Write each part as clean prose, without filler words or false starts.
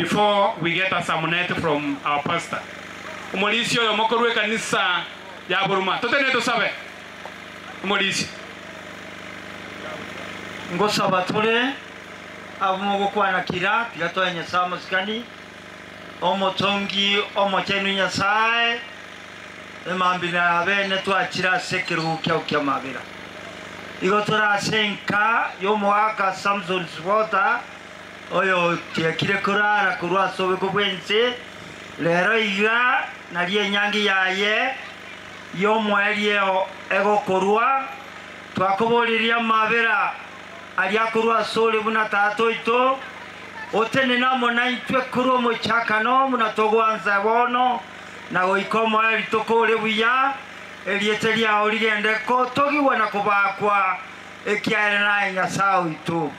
Before we get a sermonette from our pastor. Omorisia oyomo korwa ekanisa ya Buruma. Totenene tosabe. Omorisia. Ngosaba tore abwo mogokwana kira, tiga toe Nyasae amasikani, Omotongi Omochenu Nyasae, emambia na abene twachire ase ekerogo kiao ki'amabera. Igo tore ase enka y'omogaka Samson Sibota, oyotiekire korara korwa ase obeko bw'ense, rero iga nario enyangi yaye y'omoerio egokorwa, twakoboririe amabera aria akorwa asore buna Tata oito, otenene amo naintwe korwa omochakano buna togwansa bono, na goika omoerio tokore buya, erieta riao rigende gotogigwa na kobakwa, ekiagera naye Nyasae oito.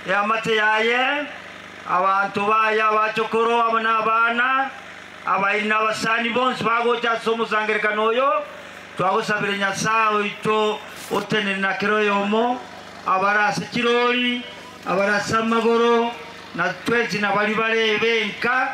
Eamate yaye, abanto baye abachokoro amo nabana, abairi na abasani bonsi bagocha ase omosangererekano oyo, twagosabire Nyasae oito otenene na kera oyomo, abare ase chirori, abare ase amagoro, na twensi na baria bare benka,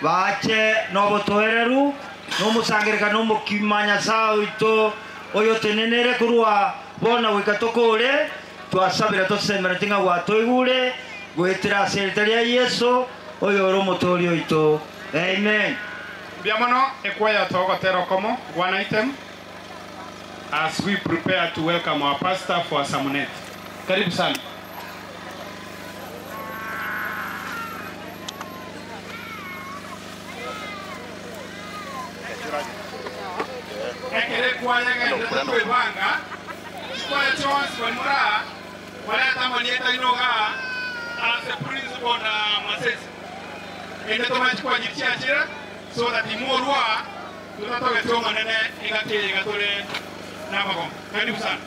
bache nobotoereru, na omosangererekano omokima Nyasae oito oyotenenere korwa bono goika tokore, Twasabire tosemeretie ng'a gwatoigure goetera ase erieta ria Yeso, oyore Omotooria oito. Amen. Mbuya mono ekwaya togotera okomo, one item, as we prepare to welcome our pastor for a sermonette. Karibu sana. Ekero ekwaya egenderete kwebanga, Chikwaya chionsi baria more aa, barete amarieta aino igaa ase principal na masesi, erinde tomanye chikwaya chiria chiachire, so that imworwa aa totatogeti Omonene engaki eye iga tore namagongo. Karibu sana.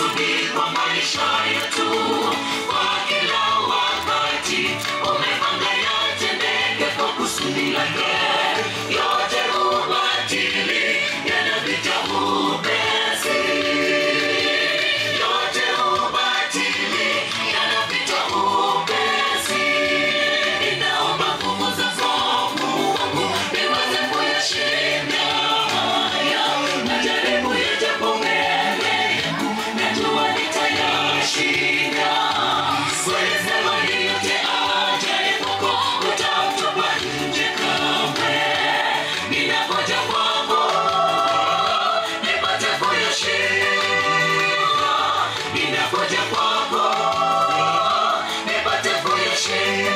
kusudi kwa maisha yetu. Kwa kila wakati umepanga yatendeke kwa kusudi lake. Yote hubatili yanapita upesi. Yote hubatili yanapita upesi. Ninaomba nguvu zako Mungu wangu niweze kuyashinda haya majaribu yajapo mbele yangu, najua nitayashinda. Ulisema yeyote ajaye kwako hutamtupa nje kamwe. Ninakuja kwako nipate kuyashinda. Ninakuja kwako nipate kuyashinda.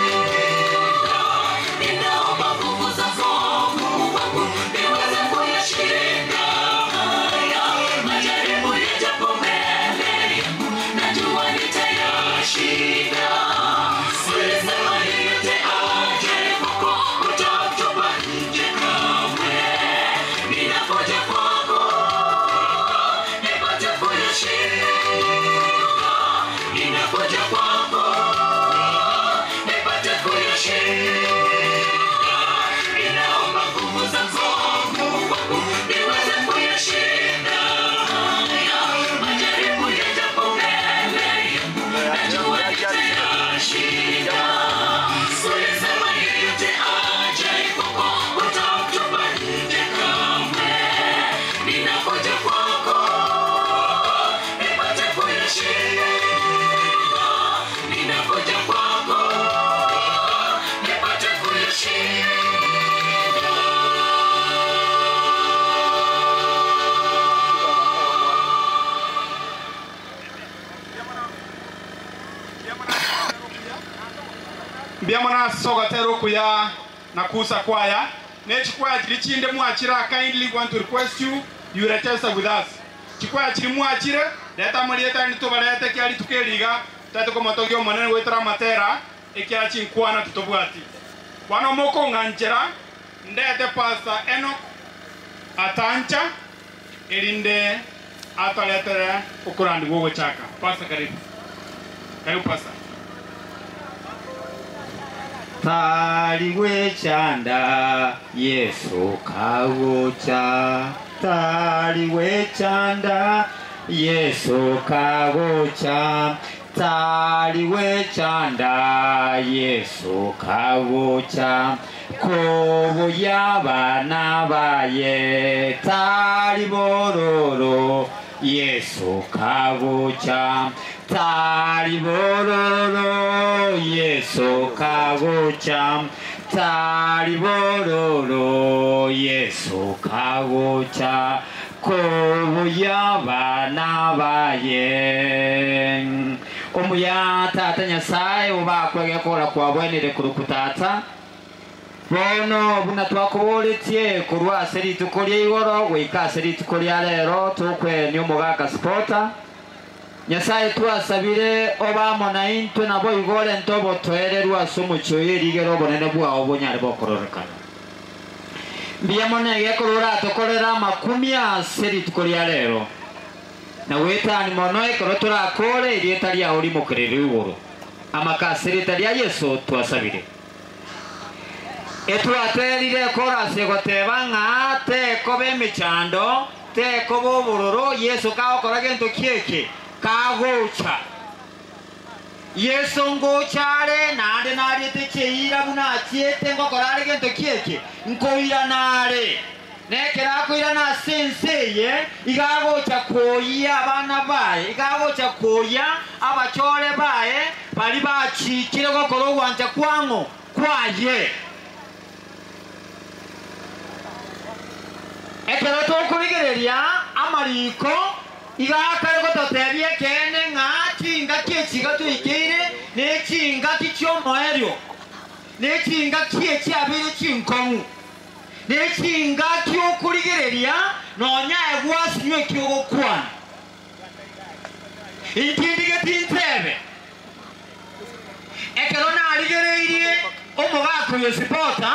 Ninaomba nguvu zako Mungu wangu niweze kuyashinda haya majaribu yajapo mbele yangu, najua nitayashinda. Ulisema yeyote ajaye kwako hutamtupa nje kamwe. Ninakuja kwako nipate kuyashinda. Ninakuja kwako nipate kuyashinda. Ninaomba nguvu zako Mungu wangu niweze kuyashinda haya majaribu yajapo mbele yangu, najua nitayashinda. Ulisema yeyote ajaye kwako hutamtupa nje kamwe. Ninakuja kwako nipate kuyashinda. Ninakuja kwako nipate kuyashinda. Mbiamona sogatera okuya na kusa kwaya nechikwaya chiri chinde mwachira I kindly want to request you you register with us chikwaya chiri mwachire leta murieta nitubarete kiari tukeriga tate komotogia omonene gwetera amatera ekiara chinkwana tutobwati bwana omokong'anchera ndete pastor Enoch atancha erinde atoretere okorandi gwogochaka pastor karibu karibu pastor Taliwechanda Yesu kagocha Taliwechanda Yesu kagocha Taliwechanda Yesu kagocha Koboya bana baye Talibororo Yesu kagocha Talibororo Yesu kagocha Talibororo Yesu kagocha Kobuya bana baye Omuya tata nyasaye obakwege kora kwabwenire kurukutata bono buna twakoboretie korwa ase rituko ria igoro goika ase rituko ria rero tokwenia omogaka spota nyasaye twasabire obamo na intwe nabo igore ntobotoererwa ase omochio erigere obonene bwao bonyare bokororekana mbuya mono egekoro oratokorera amakumi ase rituko ria rero na wetani mono ekero torakore erieta riao rimokerere igoro amakase erieta ria yesu twasabire etwaterire korase goteba ng'a tekoba emechando tekoba obororo yesu kagokora gento kieke kagocha yesu ngochare naende nariete cheira buna achiete ngokora are gento kieke nkoira nare nekera akoirana ase ense eye igagocha koyia abana baye igagocha koyia abachore baye bari bachikire gokora ogwancha kwang'o kwaye ekero tokorigereria amariko igakare gototebia ekene ng'a chingaki echiga toikeire na echingaki chiomoerio na echingaki echiabere chinkong'u na echingaki okorigereria nonya egwasinywa ekiogokwana intindige tintebe ekero narigereirie omogaka oyo sipota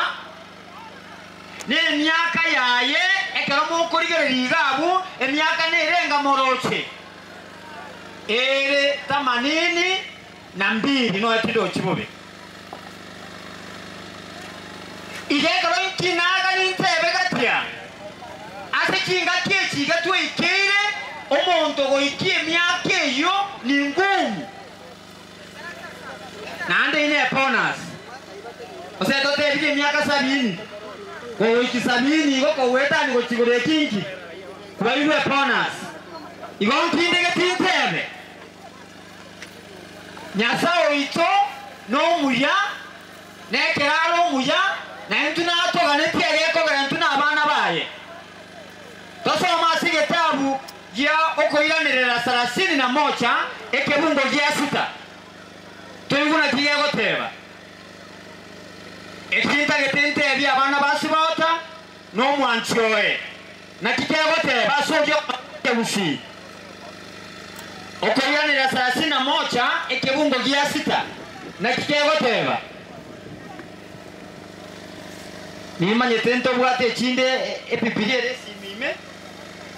na emiaka yaye ekero mokorigereria iga abwo emiaka nerenga moroche. Ere tamanini na mbili noe tindochi bobe. Iga ekero inki nagani ntebe gatia, ase chingaki echi iga twaikeire, omonto goikia emiaka eyio ningumu. Naende ine ebonus. Gose totebirie emiaka sabini, kogoikia sabini igo kogoetania gochia igoro ekinki, kwairwe ebonus. Igo nkindegeti ntebe, Nyasae oito nomuya, na ekero are omuya, na intwe natoganetie egekogera intwe nabana baye. Tosome ase egetabu gia okoiranerera sarasini na mocha, ekebungo gia sita, toigwe naki gegoteba. Eki ntagete ntebie abana ba Sibota na omwanchi oye, naki kegoteba ase oria omanyete gusii. Okoiranerera sarasini na mocha, ekebungo gia sita, naki kegoteba. Nimanyete ntobwate echinde Ebibilia ere esimi ime,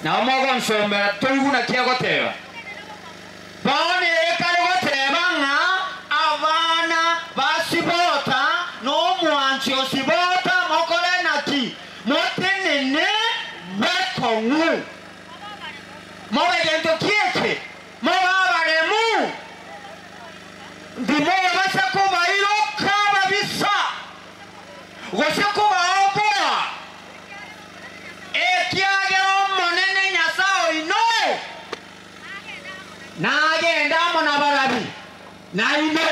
nabo mogonsomera toigwe naki egoteba. Bono ekare goteba ng'a abana ba Sibota na omwanchi o Sibota mokore naki? Motenene bokong'u, mobe gento ki eke? Mobe abaremu, timobasa kobairoka ababisa, gose kobaoboa, ekiagera Omonene Nyasae oino nagende amo nabarabi, nainwe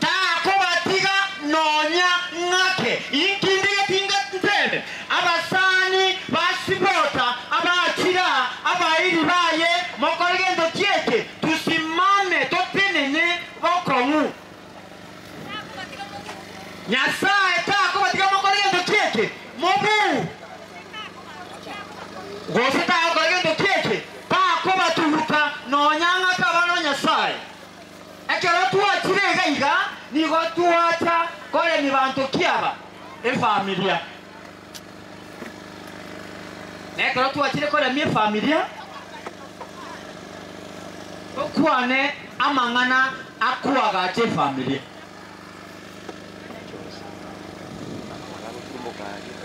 takobatiga nonya ng'ake. Inki ndigeti ntebe? Abasani ba Sibota, abachira abairi baye, mokore gento ki eke? Tusimame totenene bokong'u. Nyasae takobatiga mokore gento ki eke? Mobuu. Gose tagokora gento ki eke? Takobatuguta nonya ng'ake abana ba Nyasae. Ekero twachire iga iga, nigo twacha koremia banto ki aba? Efamilia. Na ekero twachire koremia efamilia, tokwane amang'ana akoagacha efamilia.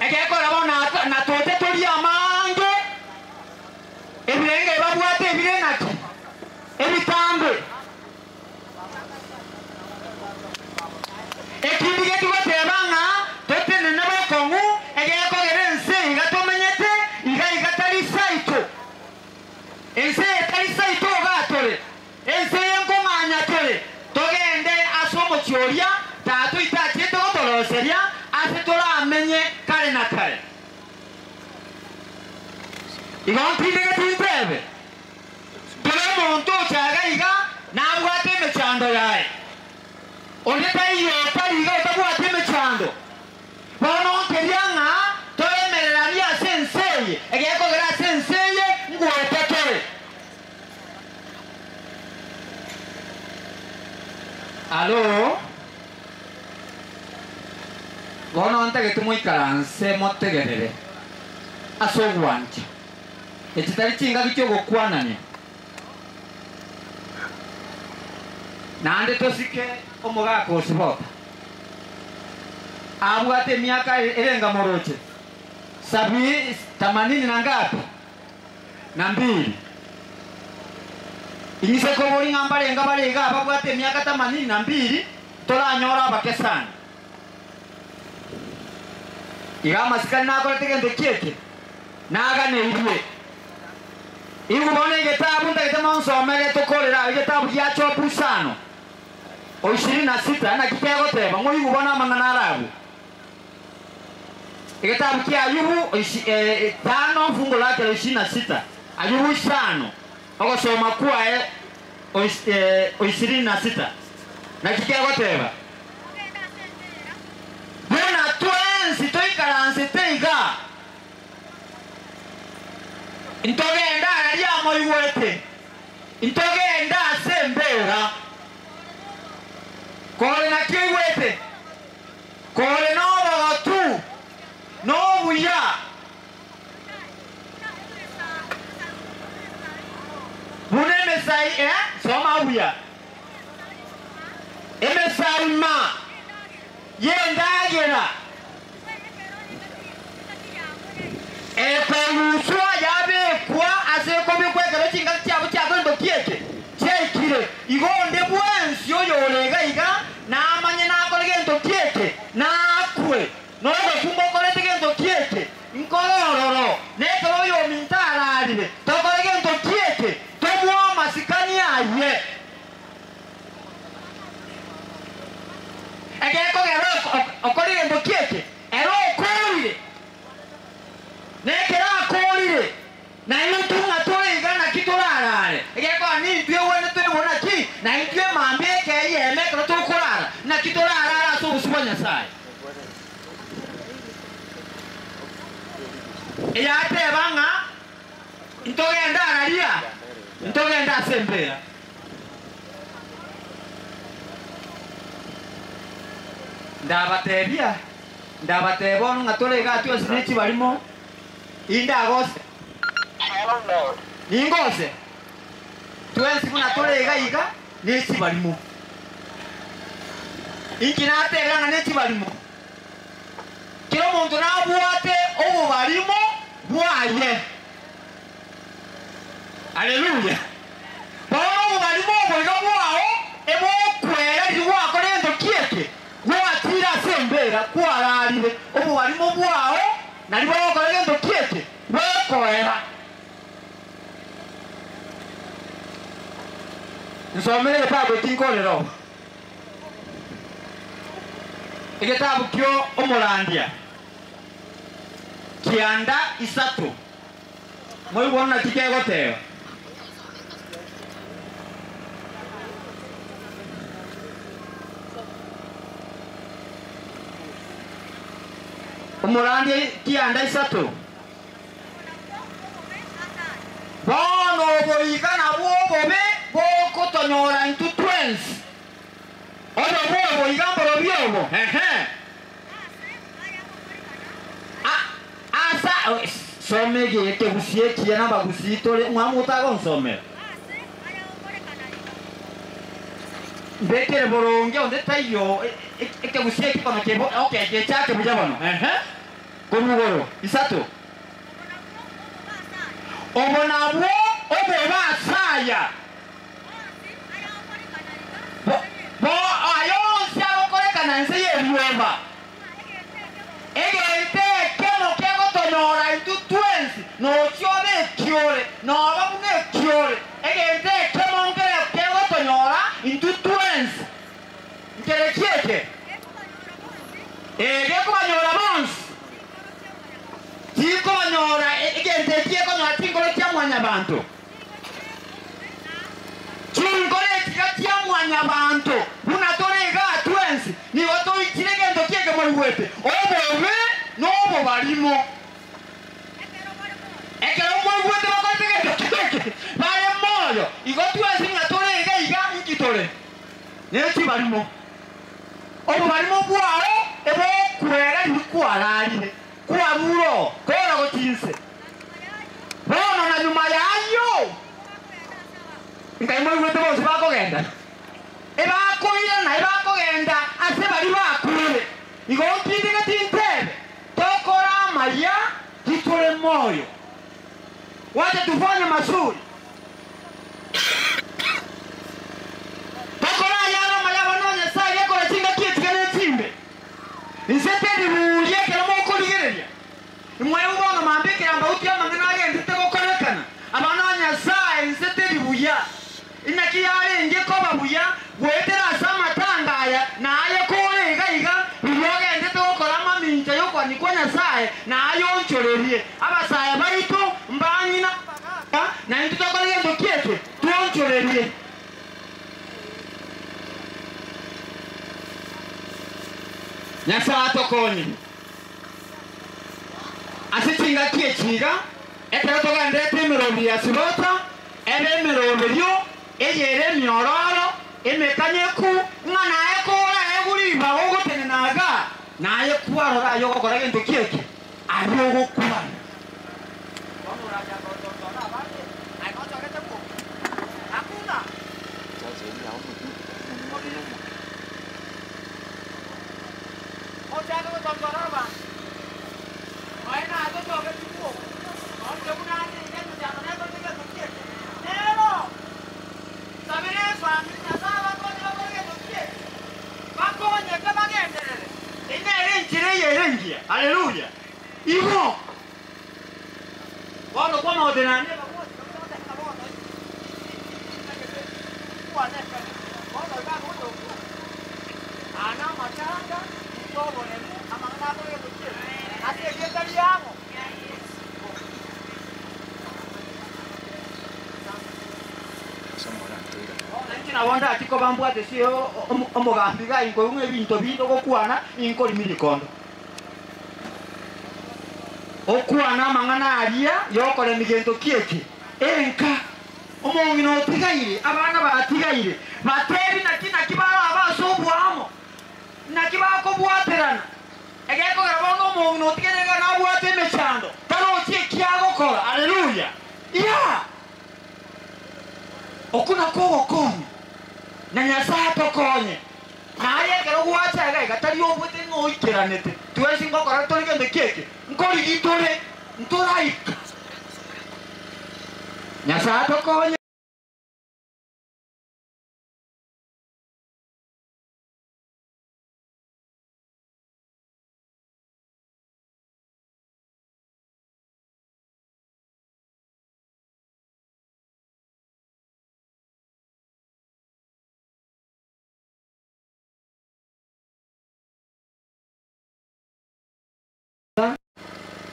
Egekora bono na toche torie amange, ebirenge babwate ebire naki? Ebitambe. Ekindi getugoteba ng'a totenene bokong'u, egekogera ense iga tomenyete iga iga tari saito. Ense eye tari saito iga tore, ense eye nkong'anya tore, togende ase omochie oria Tata oito achiete gotoroseria, ase toramenye kare na kare. Igo ntindegeti ntebe, Kera omonto ochaga iga nabwate emechando yaye, onde taiyo otari iga otabwati emechando. Bono nkeria ng'a toremereranie ase ense eye, egekogera ase ense eye ngwete tore. Alo, bono ntagete moikaranse motegerere ase ogwancha. Echi tari chingaki chi'ogokwanania, naende tosike omogaka o Sibota, abwate emiaka erenga moroche sabi tamanini na ngapi? Na mbili. Ing'ise koboria ng'a mbarenga bare iga ababwate emiaka tamanini na mbili, toranyore abake sana. Iga amasikani nakorete gento ki eke? Naganeirie. Igwa bono egetabu ntagete monsomere tokorere aa, egetabu gia Jobu isano o ishirini na sita, naki kegoteba, moigwe bono amang'ana are abwo. Egetabu kia Ayubu ishi, eh, tano fungu lake la ishirini na sita, Ayubu isano ogosoma kwaye o ish, eh, o ishirini na sita, naki kegoteba. Buna twensi toikaransete iga, ntogende araria amoigwete, ntogende ase embeera. Kore naki oigwete? Kore nobogotu, nobuya. Buna Emesai eh, soma buya. Emesaima y'endagera ekoruswa yabekwa ase ekobekwa ekero chingaki chiabo chiakorendo kieke chiaikire. Igo onde bwensi oyore iga iga namanye nakore gento kieke nakwe nogokumba okorete gento kieke nkorororo nekero oyo ominto ararire tokore gento kieke tobua amasikani aye. Egekogera okore gento kieke ero okorire nekero akorire naintwe ng'a tore iga naki torarare egekoa nintwe ewene toigwe naki naintwe emambia ekeyeme ekero tokorara naki torarare ase obosi bwa Nyasaye. Eyateba ng'a ntogenda araria ntogenda ase embera. Ndabatebia ndabateba ono ng'a tore iga twesi ne chibarimo indagose ningose twensi buna tore iga iga ne chibarimo inki natebera ng'a ne chibarimo kero omonto nabwate obobarimo bwaye. Haleluya. Bono obobarimo obo iga bwao ebokwera riria gwakora egento kieke gwatira ase embera kwararire obobarimo bwao nari bogokora egento kieke bwekoera. Nsomere egetabu eki nkorera obo. Egetabu kio omorandia kianda isato moigwa naki kegoteba. Omorandia kianda isato bono oboiga nabwo obobe bogotonyora intwe twensi obo bwoboiga mborobio obo ehe asa some egeke gusie ekiya nabagusie tore mwamuta gonsomera mbekere boronge onde taiyo ekegusie ekikono kebo okay gechake buya bono ehe korugoro isato obo nabwo obo basaya bo ayonsi agokorekana nse y'erioba egente ekemo kegotonyora intwe twensi nochiobe ekiore noba buna ekiore egente ekemo nkere kegotonyora intwe twensi nkere kieke gekobanyora bonsi tikobanyora egente eki ekonyora chingoro chia mwanyabanto chingoro ekiga chia mwanyabanto buna tore iga twensi nigo toichire egento kieke moigwete obobe nobobarimo ekero moigwete bakorete egento kieke bare moyo igo twensi ng'a tore iga iga inki tore nechibarimo obobarimo bwao ebokwera riri kwararire kwaruro kora gotinse bono na nyuma yayo ngai moigwete bonsi bakogenda ebakoirana ebakogenda ase bari bakure igo nkindege tintebe tokora amaya titore moyo wacha tufanye mazuri tokora ayaro amaya bono Nyasaye gekora chinga kietiga nechimbe nse teriburia ekero mokorigereria imwebu bono mambikira mbauti amang'ana agendete gokorekana abana ba Nyasaye nse teribuya inaki yarenge koba buya gwetera ase amatanga aya naye kore iga iga riria ogendete gokora amamincha yokwanikwa Nyasaye naye onchorerie abasaya baitu mbang'ina mbagaka naintwe tokora egento kieke twonchorerie. Nyasaye atokonye ase chingaki echiga ekero togenderete emeroberi ya sirota ebe emeroberio eyere emiororo emekanyeku ng'a naye kora eguriba gogotenenaga naye kwarora aye ogokora gento kieke aye ogokwana. Haleluya. Igo. Bono kwamagotenania nabonda atiko bambwate sio omogambi ga inko ebinto bindo gokwana inko rimirikondo okwana amang'ana aria yokora emigento kieki enka omong'ina otigaire abana batigaire batebi naki naki baraba ase obwamo naki bakobwaterana egekogera bono omong'ina otigaire iga nabwate emechando tarochi ekiagokora aleluya ya okuna kogokonya na nyasaye atokonye naye ekero gwacha iga iga tari obwete ng'a oikeranete twesi ngokora tori gento kieke nkorigi tore ntoraika nyasaye atokonye.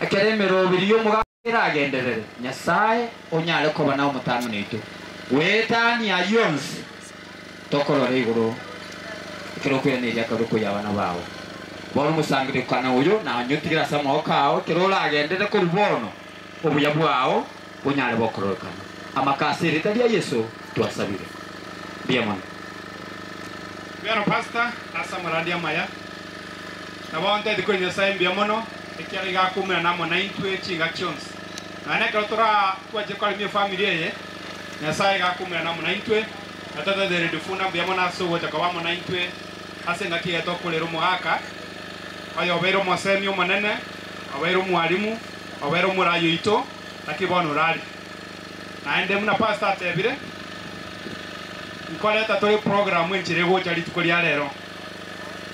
Ekere emerobiri y'omogaka agenderere nyasaye onyare koba na omotano nitu wetania yonsi tokorora igoro ekero okwiraneria akaru koya abana bawe bono omosangirikana oyo nanyutigira ase amagoko ao ekero oragendere korwa bono obuya bwao bonyare bokororekana amakasi erita ria Yesu twasabire mbuya mono. Mbiano pastor asa muradi amaya nabo ntete kuri nyasaye mbuya mono ekiara igakumira namo naintwe chinga chionsi naende ekero tora twache koremia efamily eye nyasaye igakumira namo naintwe natathathere ndifuna mbuya mono ase ogocha koba amo naintwe ase engaki eye tokorera omogaka oyo obeire omosemi omonene obeire omwarimu obeire omorayi oito naki bono orari naende muna pastor atebire nkoreta tore program enchera egocha rituko ria rero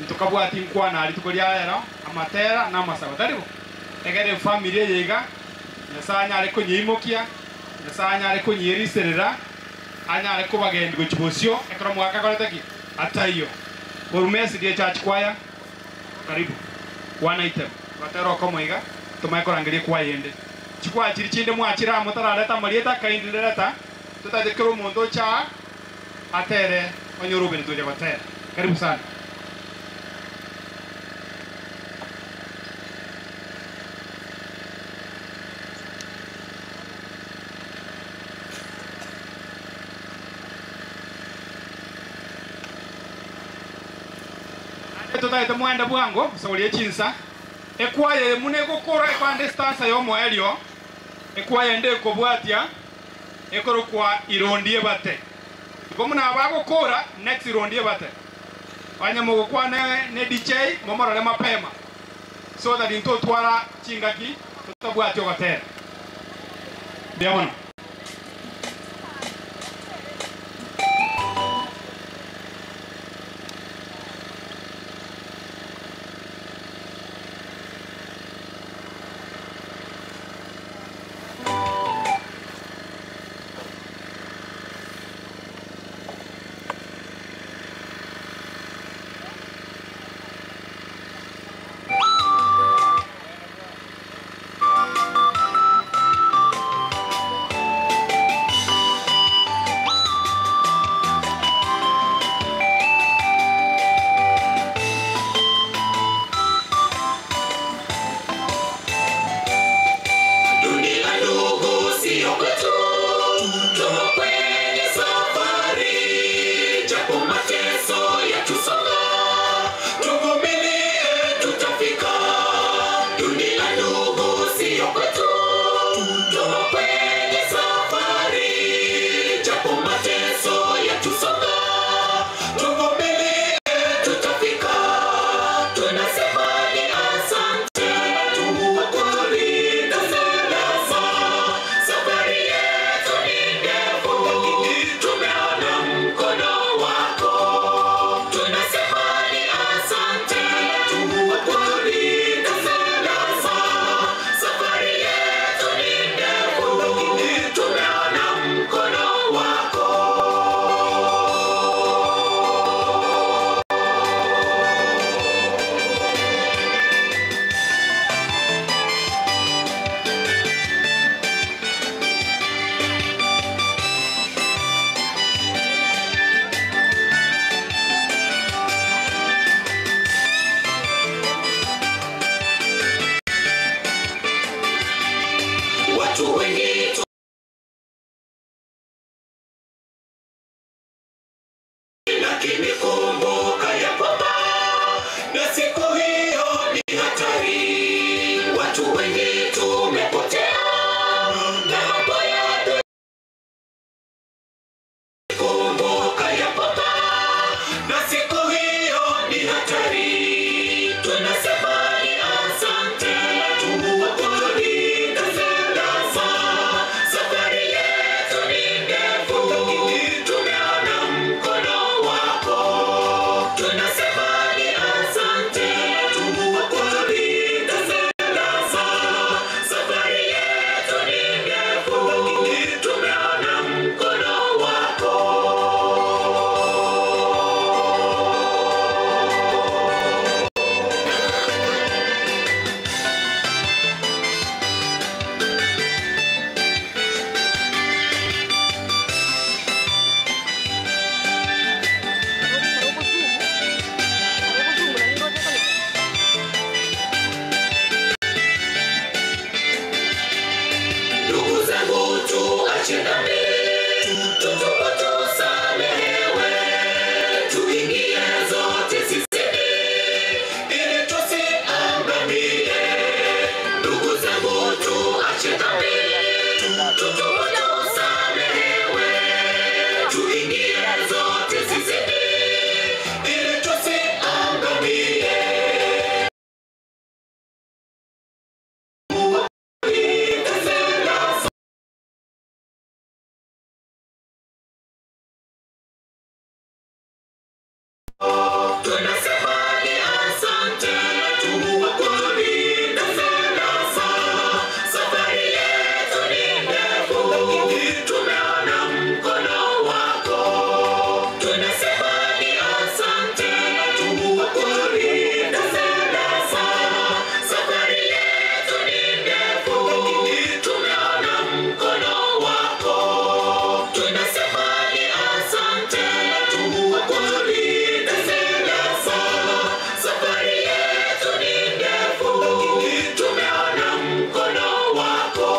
ntukabwati nkwana rituko ria rero amatera na amasabo taribo egere efamily eye iga nyasaye anyare konyeimokia nyasaye anyare konyeriserera anyare kobagendi gochi bosio ekero omogaka akorete ki ataiyo orumesi rie church choir karibu one item batera okomo iga tumae korangeria kwaya ende chikwaya chiri chinde mwachira amo tarareta amarieta kaindirereta totaete omonto ocha atere onyore obere tocha gotera karibu sana. Tutaete mwenda bwango saurie chinsa ekwaya mune gokora ekwande stanza yomoerio ekwaya ende ekobwatia ekorokwa irondie bate igo muna bagokora next irondie bate banyamogokwana ne DJ momorore mapema so that intotwara chingaki tutabwatia ogotera mbuya mono. Lakini kumbuka ya kwamba na siku hiyo ni hatari, watu wengi tumepotea na mambo ya dunia. Kumbuka ya kwamba na siku hiyo ni hatari, tunasema ni asante tukutulinda salama. Safari yetu ni ndefu, tumeona mkono wako. Tunasema ni asante tukutulinda salama. Safari yetu ni ndefu, tumeona mkono wako. Ndugu zangu tuache dhambi, tutubu tusamehewe, tuingie zote zizini, ili tusiangamie. Ndugu zangu tuache dhambi, tutubu tusamehewe, tuingie zote zizini, ili tusiangamie. Tunasema ni asante tukulinda salama. Safari yetu ni ndefu, tumeona mkono wako. Tunasema ni asante tukulinda salama. Safari yetu ni ndefu, tumeona mkono wako. Tunasema ni asante tukulinda salama. Safari yetu ni ndefu, tumeona mkono wako.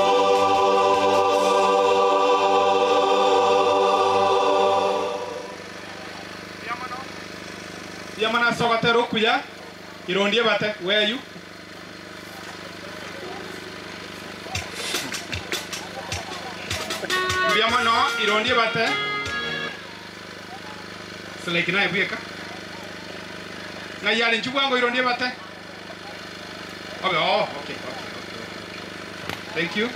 Yamana sogatera okuya irondie bate weyu mbiamono irondie bate selekina ebweka ng'ai ari nchubwango irondie bate okay, oh, okay, okay, okay, okay. Thank you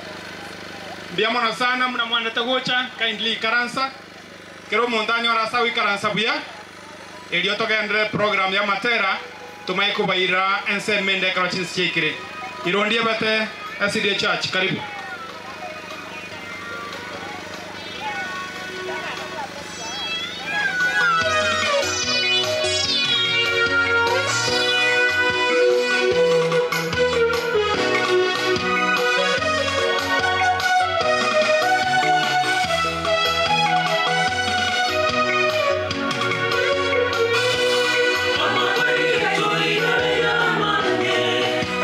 mbiamono sana muna mwanete gocha kindly ikaransa kero omonto anyora asa goikaransa buya erio togendere program ya matera tumae kubaira ense mende ekero chinsi chiaikire irondie bate SDA Church karibu.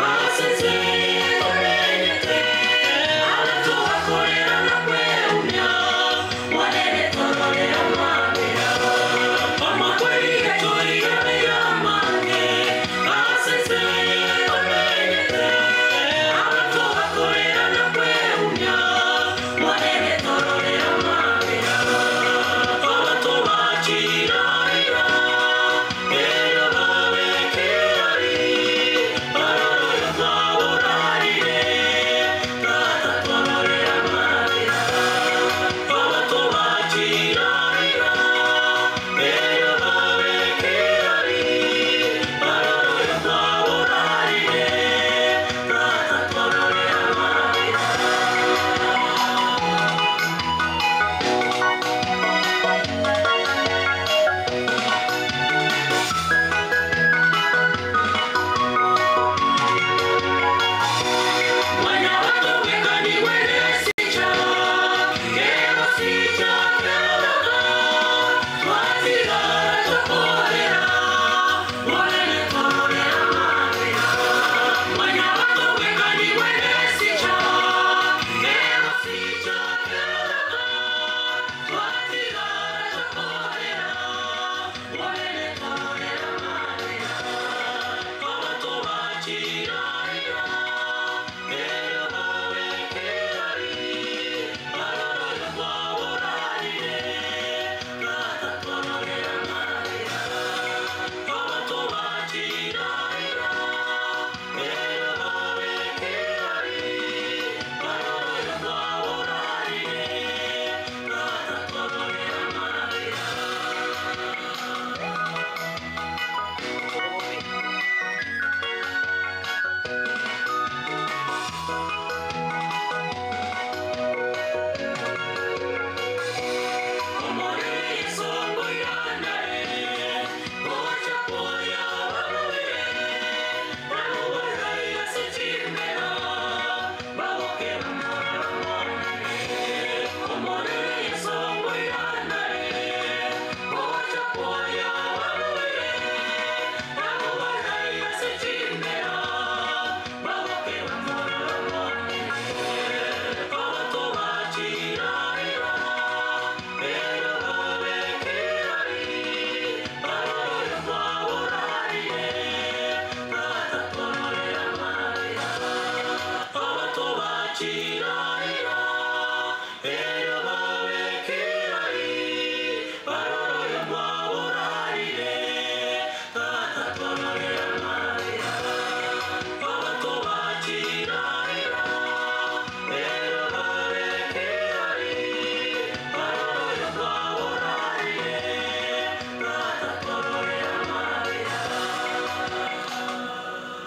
Asante,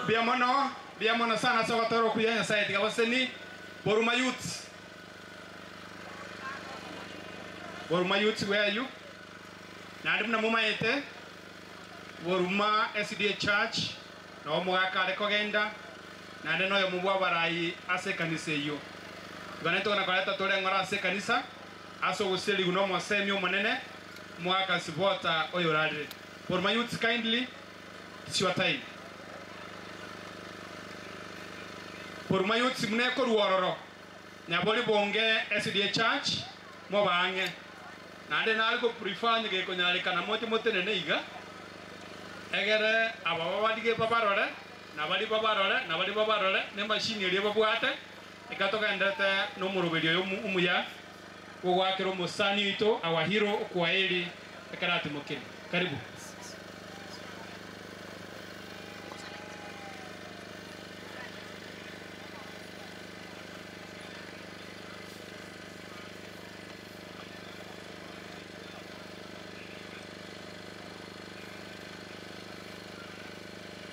Mbuya mono, mbuya mono sana ase ogotera okuya Nyasaye tiga baseni. Boruma youths. Boruma youths, where are you? Naende buna momaete, Boruma SDA Church, nabo mogaka are kogenda, naende noyo mobwa abarai ase ekanisa eyio. Igo naintwe tokona koreta tore eng'ora ase ekanisa, ase ogoserigu na omosemi omonene, omogaka Sibota oyorarire. Boruma youths, kindly, it's your time. Boruma youths muna ekorwa ororo, nyabori bonge SDA Church, mobang'e. Naende nare goprefer onye gekonyarekana moche motenene iga, egere aba babarige babarore, na baria babarore, na baria babarore, na emashini eria babwate, eka togenderete na omoroberi oyo omuya, bw'ogoakera omosani oito, our hero, okwaeri, ekero atimokire. Karibu.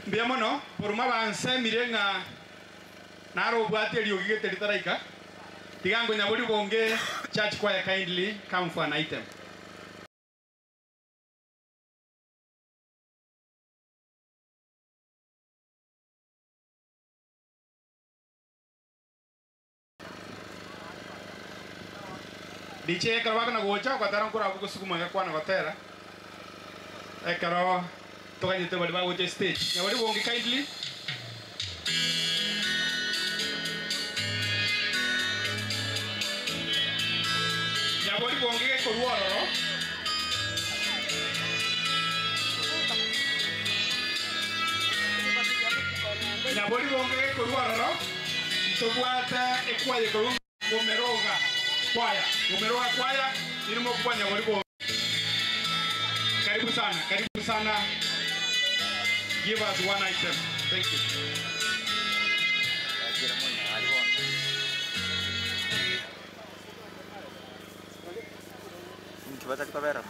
Mbuya mono, Boruma bansemire ng'a naro obwate eriogi gete ritaraika. Tiga ngonyabori bonge church choir kindly come for an item. DJ ekero bakona gocha ogotera nkora abwo gosuguma gekwana gotera ekero toganyete bari bagocha stage. Nyabori bonge kindly. Nyabori bonge gekorwa ororo. Nyabori bonge gekorwa ororo. Ntobwate ekwaye korwa Bomeroga kwaya. Bomeroga kwaya irimo kwa Nyabori bonge. Karibu sana, karibu sana. Give us one item. Thank you. Mkipata kipabera.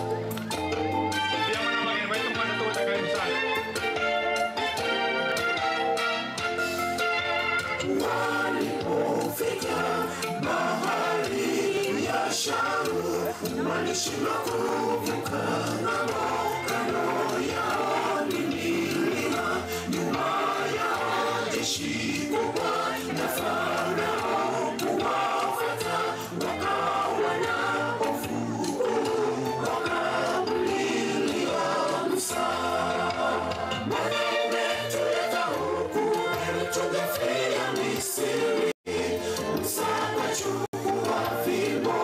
Mbuya mono abageni baito mwana togocha karibu sana. Walipofika bahari ya Shamu, walishindwa kuvuka ng'ambo. Kando yao ni milima, nyuma yao jeshi kubwa na Farao kuwafuata. Wakawa na hofu, wakamlilia Musa, Bwana umetuleta huku, heri tungefia Misri. Musa akachukua fimbo,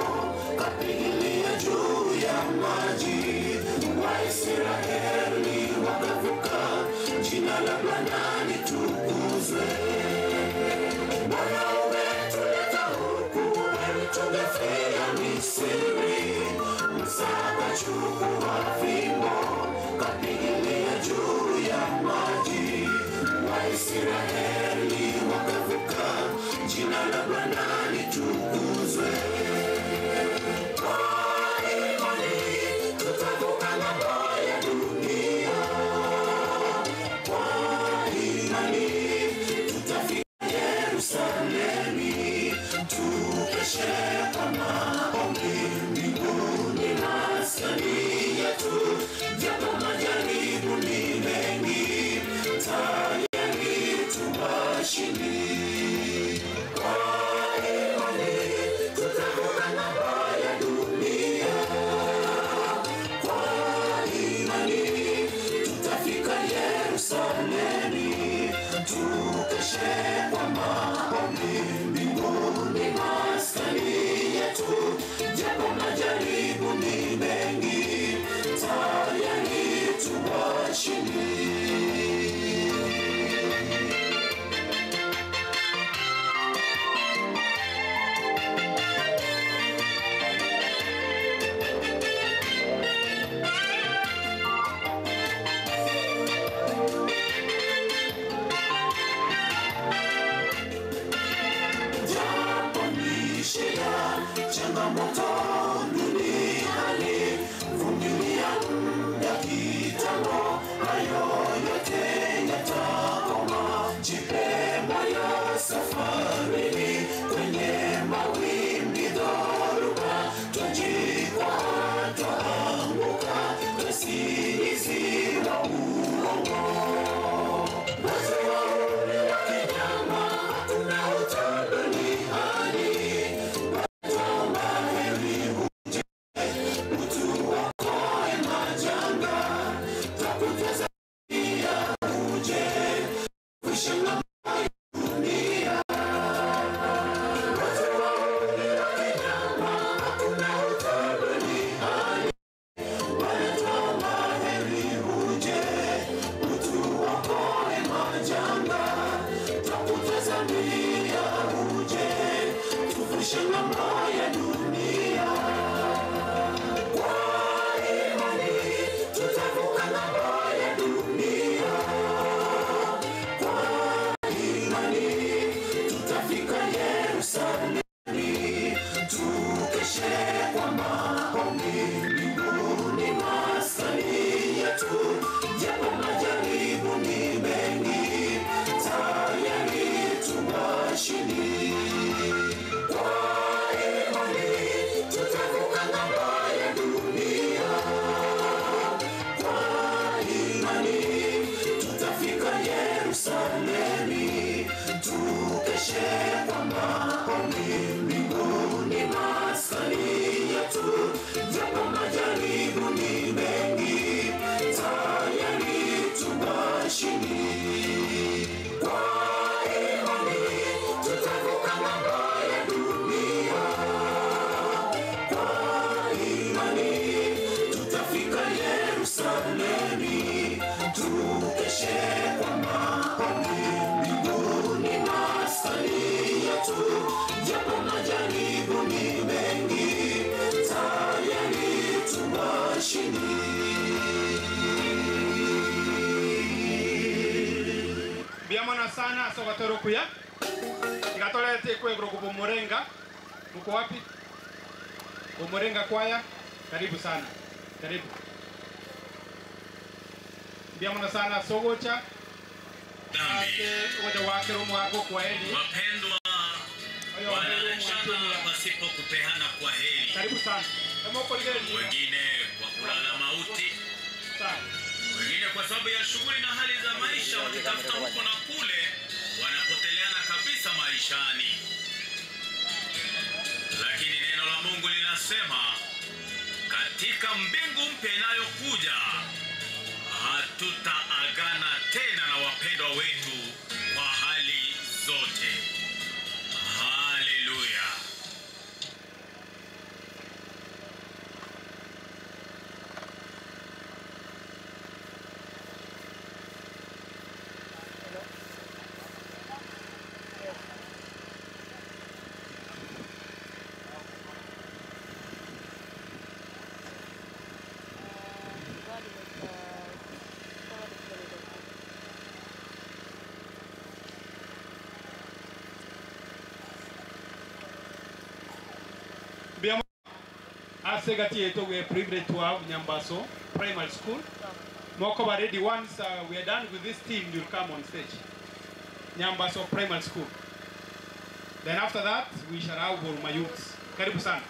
kapigilia juu ya maji. Waisraeli wakavuka, jina la Bwana litukuzwe. Bwana umetuleta huku, heri tungefia Misri. Musa akachukua fimbo, kapigilia juu ya maji. Waisraeli wakavuka, jina la Bwana litukuzwe. Kwa imani tutavuka ng'ambo ya dunia. Kwa imani tutafika Yerusalemu. Tukeshe kwa maombi mbinguni maskani yetu. Japo majaribu ni mengi, tayari tu moto duniani. Vumilia muda kitambo, hayo yote yatakoma. Jipe moyo safarini, kwenye mawimbi dhoruba, twajikwaa twaanguka, twasingiziwa uongo. Watu waone wakinyama, hakuna utu duniani. Twaomba heri uje, utuokoe majanga, twakutazamia uje, uishe ng'ambo ya dunia. Watu waone wakinyama, hakuna utu duniani. Wanatwomba heri uje, utuokoe majanga, twakutazamia uje, tuvushe ng'ambo ya dunia. Kwa imani tutavuka ng'ambo ya dunia. Kwa imani tutafika Yerusalemu, tukeshe kwa maombi mbinguni maskani yetu. Japo majaribu ni mengi, tayari tuwashindi. Kwa imani tutavuka ng'ambo ya dunia. Kwa imani tutafika Yerusalemu, tukeshe kwa maombi mbinguni maskani yetu. Japo majaribu ni mengi, tayari tuwashindi. Kwa imani tutavuka ng'ambo ya dunia. Kwa imani tutafika Yerusalemu, tukeshe kwa maombi mbinguni maskani yetu. Japo majaribu ni mengi, tayari tuwashindi. Biamona sana sogatoro kuya igatolete kwegro kubomorenga. Mko wapi? Bomorenga kwaya, karibu sana, karibu. Biamona sana sogocha Dhambi. ake oja wakero mwako kwa eli Wapendwa, oyo wanaachana pasipo kupeana kwa heri, karibu sana emoko ligeli wengine kwa kulala mauti, sana. wengine kwa sababu ya shughuli na hali za maisha, wakitafuta huko na kule, wanapoteleana kabisa maishani. Lakini neno la Mungu linasema katika mbingu mpya inayokuja hatutaagana tena na wapendwa wetu kwa hali zote. Haleluya! Biamo asegati yetu we are privileged to have Nyambaso Primary School. Moko ba ready once we are done with this team you'll come on stage. Nyambaso Primary School. Then after that we shall have Boruma Youths. Karibu sana.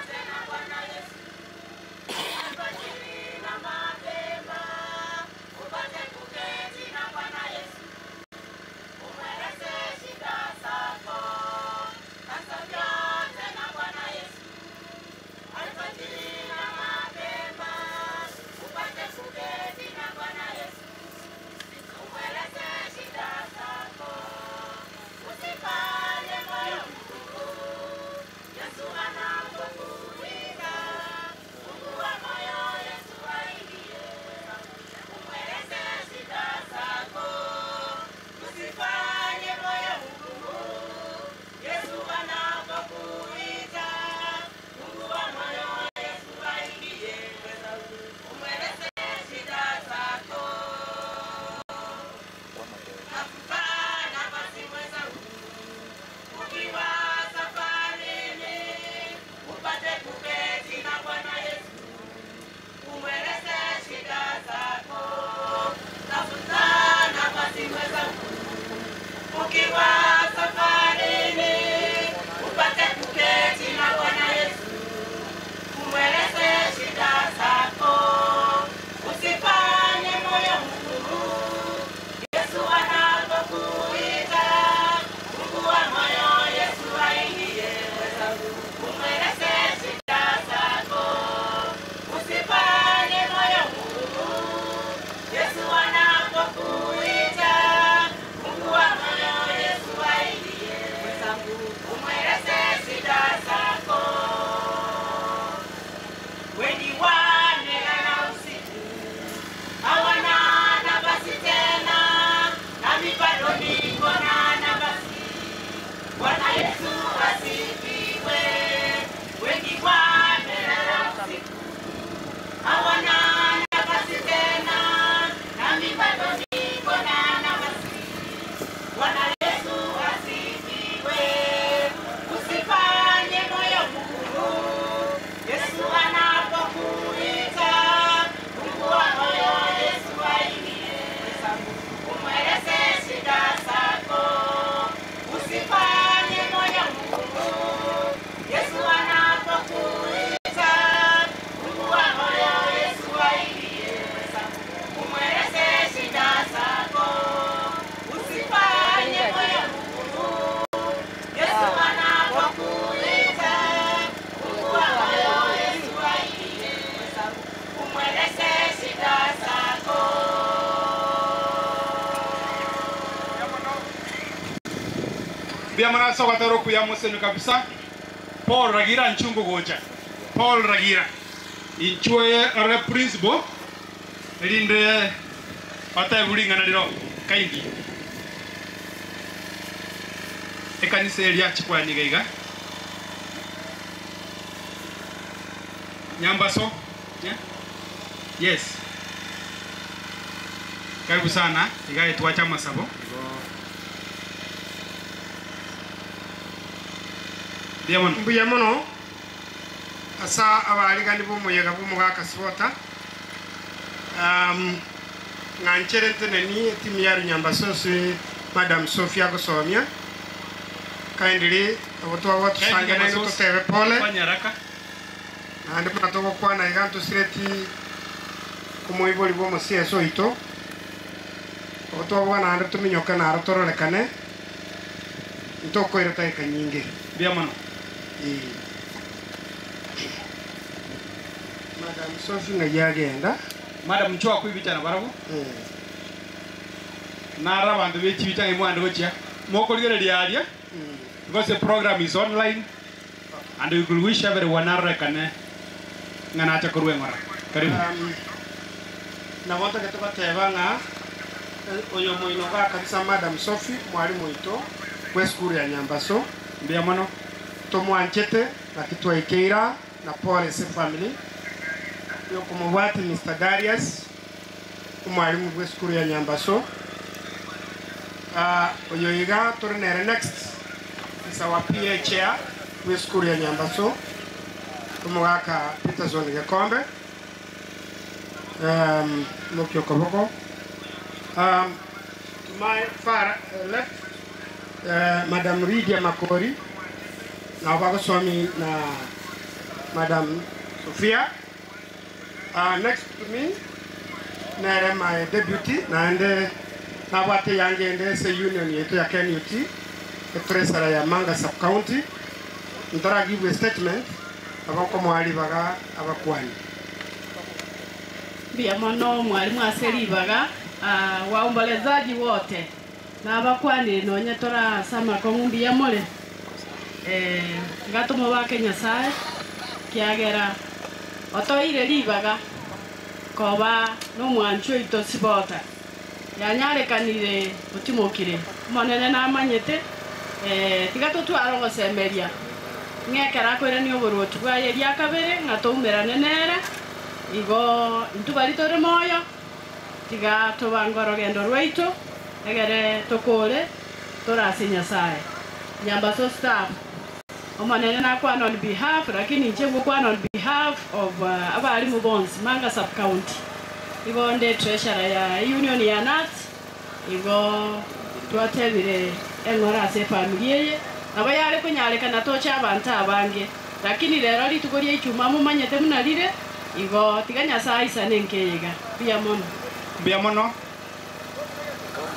Tena Bwana Yesu, alfajiri na mapema, upate Mbuya mono ase ogotera okuya mosenu kabisa. Paul Ragira nchungu gocha. Paul Ragira. Inchwe ore principal erinde otebi ring'ana riro kindly. Ekanisa eria chikwaniga iga. Nyambaso. Yeah? Yes. Karibu sana. Iga etwacha amasabo. Mbuya mono. Mbuya mono asa abarigani b'omoyega bw'omogaka Sibota. Ng'anchere nteneni etimu ya Runyambaso ase Madam Sophia agosomia. Kindly abo twaba tusange naende totebe pole. Naende buna togokwana iga ntosireti omoibori bw'omosiesa oito. Abo twabwa naende tominyoke naro tororekane. Ntokoira dakika nyinge. Mbuya mono. Madam Sophie ng'ai agenda. Madam nchwa kwibichana barabwo. Nara abanto bechibicha ng'ai mwande gochia. Mokorigereria aria. Because the program is online and we could wish everyone arorekane ng'a nacha korwa eng'ora. Karibu. Nabo ntagete goteba ng'a oyo moino ga kabisa Madam Sophie mwalimu oito bwa esukuru ya Nyambaso. Mbuya mono. Tomwanchete naki twaikeira na pole ase family yokomobwati Mr. Darius omwalimu bwa esukuru ya Nyambaso. Oyo iga tore nere next is our PA chair bwa esukuru ya Nyambaso omogaka Peterson Gekombe. Mokiokoboko. To my far left, Madam Lydia Makori, na bagosomi na Madam Sophia. Next to me, nere my deputy, naende nabwate yangende ase union yetu ya KNUT, etreasurer ya Manga sub county. Ntara give a statement abakomwali baga abakwani. Mbuya mono mwalimu ase ribaga, waombolezaji wote na abakwanire nonye torasama kong'u mbuya more. Ngatomo bake Nyasaye kiagera otoire ribaga koba nomwancho oito Sibota yanyarekanire otimokire monene namanyete. Tiga totwara ogosemeria ng'ekera akoirania oborwoti bwaye ria kabere ng'a toumerane nere igo intubari tore moyo tiga tobanga orogendo rwaito egere tokore torase Nyasaye. Nyambaso staff omonene nakwana on behalf, lakini inche ngokwana on behalf of abarimu bonsi Manga sub county. Igo nde treasurer ya union ya NAT igo twatebire eng'ora ase family eye nabo yare konyarekana tocha abantu abange, lakini rero rituko ria ichuma mumanyete buna rire igo tiga Nyasaye aisane nkeiga. Mbuya mono. Mbuya mono.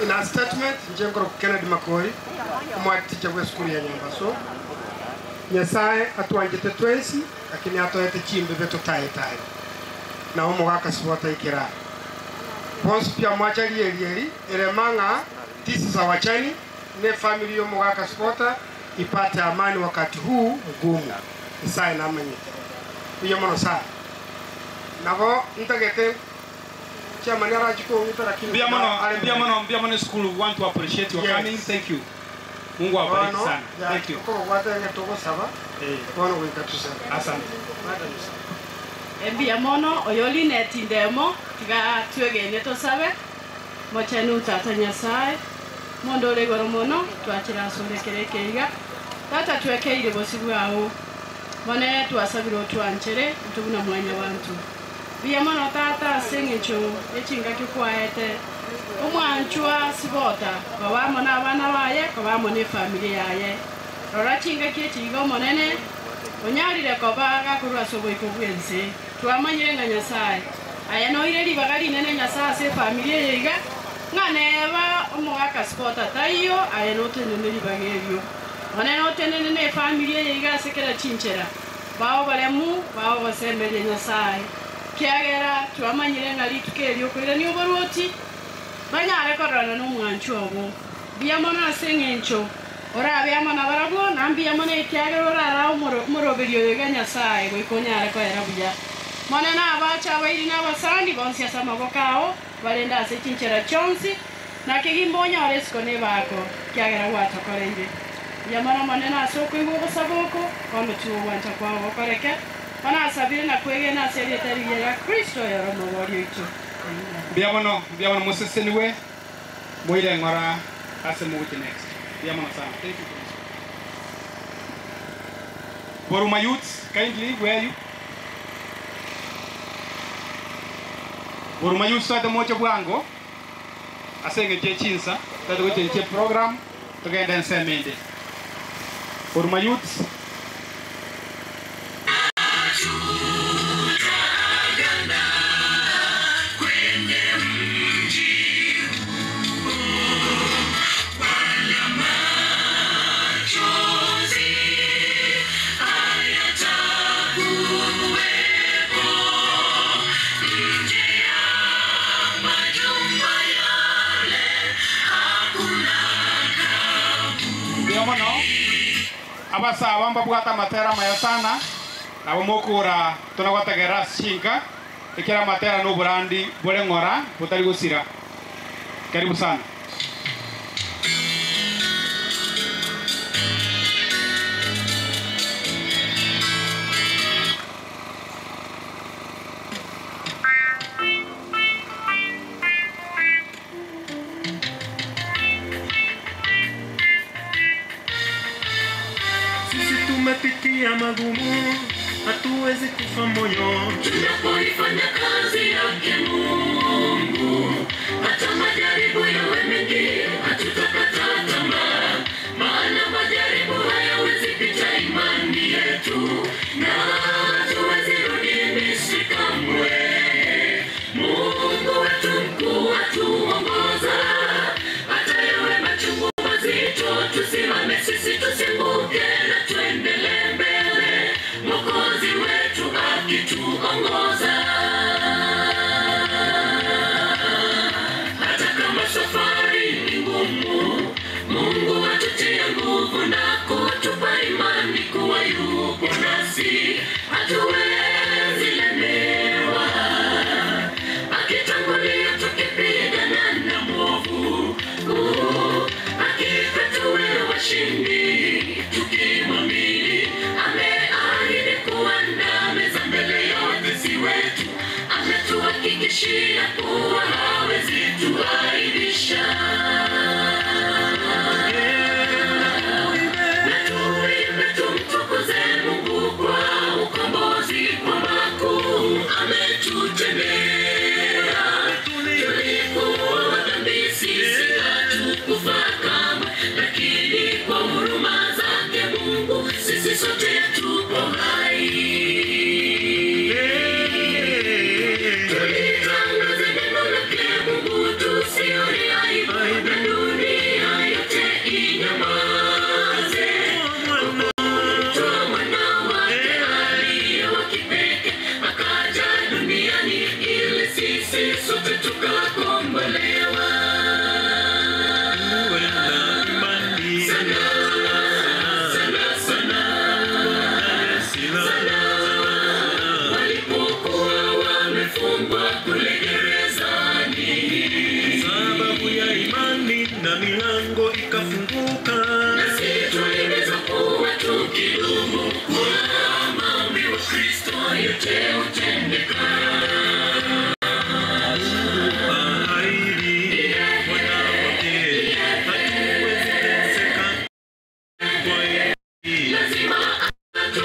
In a statement, Njenkoro Kennedy Makori, omwati teacher bwa esukuru ya Nyambaso. Nyasaye atwanjete twensi, lakini atoete chimbebe totayetaye. Na omogaka Sibota ikera. Bonsi pia mwacha rieri eremanga, this is our journey, ne family yomogaka Sibota ipate amani wakati huu mgumu. Nyasaye namanyete. Mbuya mono sana. Nabo ntagete chairman arachiko lakini Mbuya mono, mbuya mono, mbuya mono school want to appreciate your Yes. coming. Thank you. Mungu awabariki sana. Thank you. Ko gwatenge togosaba. Bono goika tusaba. Asante. Mbuya mono oyo Linet ndemo tiga twegene tosabe mochenu tata Nyasaye mondo ore igoro mono twachira asorekere keiga tata twekeire bosi bwao mone twasabire otwanchere ntubuna mwanya wantu. Mbuya mono tata ase eng'encho echingaki kwaete omwanchwa Sibota kobamo na abana baye kobamo na efamily yaye rora chingaki echiga omonene onyarire koba gakorwa ase oboiko bwense twamanyire ng'a Nyasaye aya noire ribaga rinene Nyasaye ase efamily eye iga ng'a neba omogaka Sibota taiyo aya notenene ribaga erio monene otenene na efamily eye iga ase kera chinchera bao baremu bao gosemeria Nyasaye kiagera twamanyire ng'a rituko erio okoirania oborwoti banyare kororana nomwancho obo. Mbuya mono ase eng'encho Orabe amo na barabwo na mbuya mono ekiagera orara omoroberi oyo iga Nyasaye goika onyare koera buya. Monene abache abairi na abasani bonsi ase amaboko ao barende ase chinchera chionsi na kegimba onyore esiko na ebako kiagera gwatokoreire. Mbuya mono monene ase okoigwa obosaba oko bono tiga ogwancha kwao gokoreke bono asabire na kwegena ase erieta rigiya ria Kristo oyore omobori oito. Amen. Mbuya mono, mbuya mono moseseniwe moire ng'ora ase mogochia next. Mbuya mono sana. Thank you principal. Boruma youths, kindly, where are you? Boruma youths twate moche bwango ase eng'encho ya chinsa twate gochenchia program togende ensemo ende. Boruma youths. Mbuya mono abasaba mbabwate amatera maya sana nabo mokura tonagotegera ase chinka ekero amatera na oborandi bore ng'ora botari gosira. Karibu sana. Sisi tumepitia magumu, hatuwezi kufa moyo. Tunapoifanya kazi yake Mungu, hata majaribu yawe mengi, hatutakata tamaa, maana majaribu hayawezi pita imani yetu, na hatuwezi rudi Misri kamwe. Mungu wetu mkuu atuongoza, hata yawe machungu mazito, tusimame sisi tusianguke na tuendelee mbele, Mwokozi wetu akituongoza. Hata kama safari ni ngumu, Mungu atutia nguvu na kutupa imani kuwa yupo nasi, hatuwezi lemewa. Akitangulia tukipigana na mwovu, hakika tuwe washindi tukimwamini. Ameahidi kuandaa meza mbele ya watesi wetu, ametuhakikishia kuwa hawezi tuaibisha. Na tuimbe tumtukuze Mungu kwa ukombozi, kwa makuu ametutendea. Tulikuwa wadhambi sisi, hatukufa kamwe, lakini kwa huruma zake Mungu sisi sote tupo hai. Tulitangaze neno lake Mungu, tusione aibu, na dunia yote inyamaze. Kumtoa mwana wake aliye wa kipekee, akaja duniani ili sisi sote tukakombolewa. Sana, sana, sana, sana, walipokuwa wamefungwa kule gerezani, Sababu ya imani na milango ikafunguka. nasi tuliweza kuwa tukidumu kwa maombi wa Kristo, yote hutendeka. Ahidi Bwana wake, hatuwezi teseka kwa hii. Lazima atu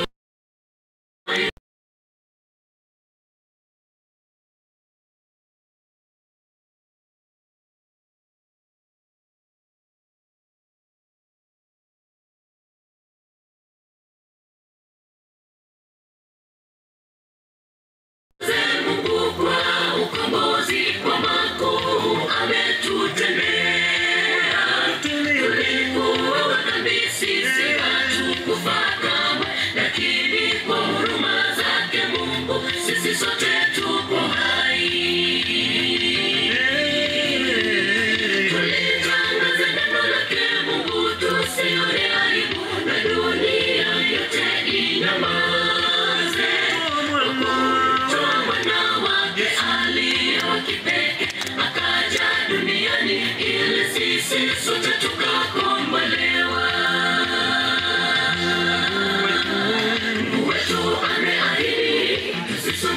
Mungu kwa ukombozi, kwa makuu ametutendea. Tulikuwa wadhambi sisi, hatukufa kamwe, lakini kwa huruma zake Mungu sisi sote tupo hai. Tulitangaze neno lake Mungu, tusione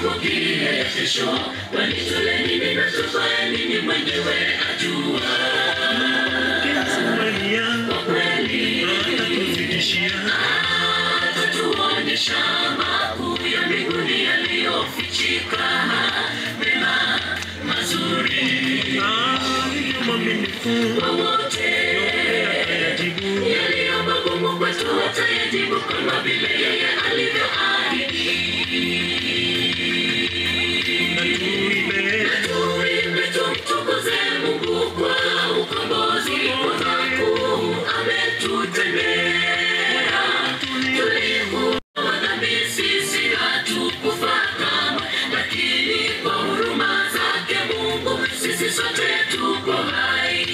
Siku ya kesho, wanitole nini na tufae nini mwenyewe ajua. Kwa kweli atatuonyesha makuu ya mbinguni yaliyofichika, mema mazuri kwa wote, yaliyo magumu kwetu atayajibu kama vile yeye alivyoahidi. Na tuimbe tumtukuze Mungu kwa ukombozi wa makuu ametutendea. Tulikuwa dhambi sisi hatukufa kamwe, lakini kwa huruma zake Mungu sisi sote tuko hai.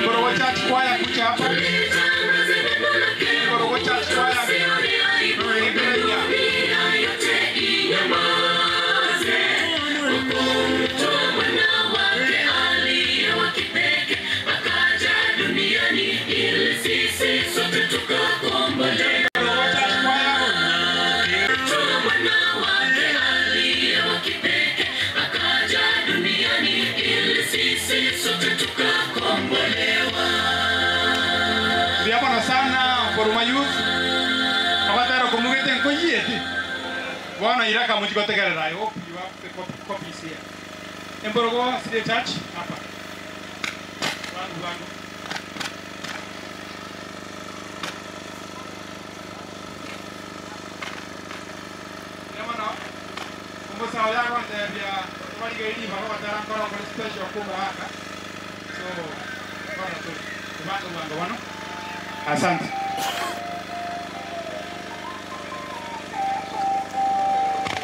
Korogo Church Choir kuja hapa. Tulitangaze neno lake Korogo Church Choir. tusione aibu, dunia yote inyamaze. Kumtoa mwana wake aliye wa kipekee akaja duniani ili sisi sote tukakombolewa. Kumtoa mwana wake aliye wa kipekee akaja duniani ili sisi sote tukakombolewa. Ndiabono sana Boruma Youth. Abatara kumugete nkoyeti. Bwana iraka mujikotegerera. I hope you have the copies here. Emborogo City Church hapa. Wangu wangu. Ndiabono. Kumbusa yako ndebya twaligeiri baba batara nkora kuri special kumwaka. So bwana tu. Bango bango bwana. Asante.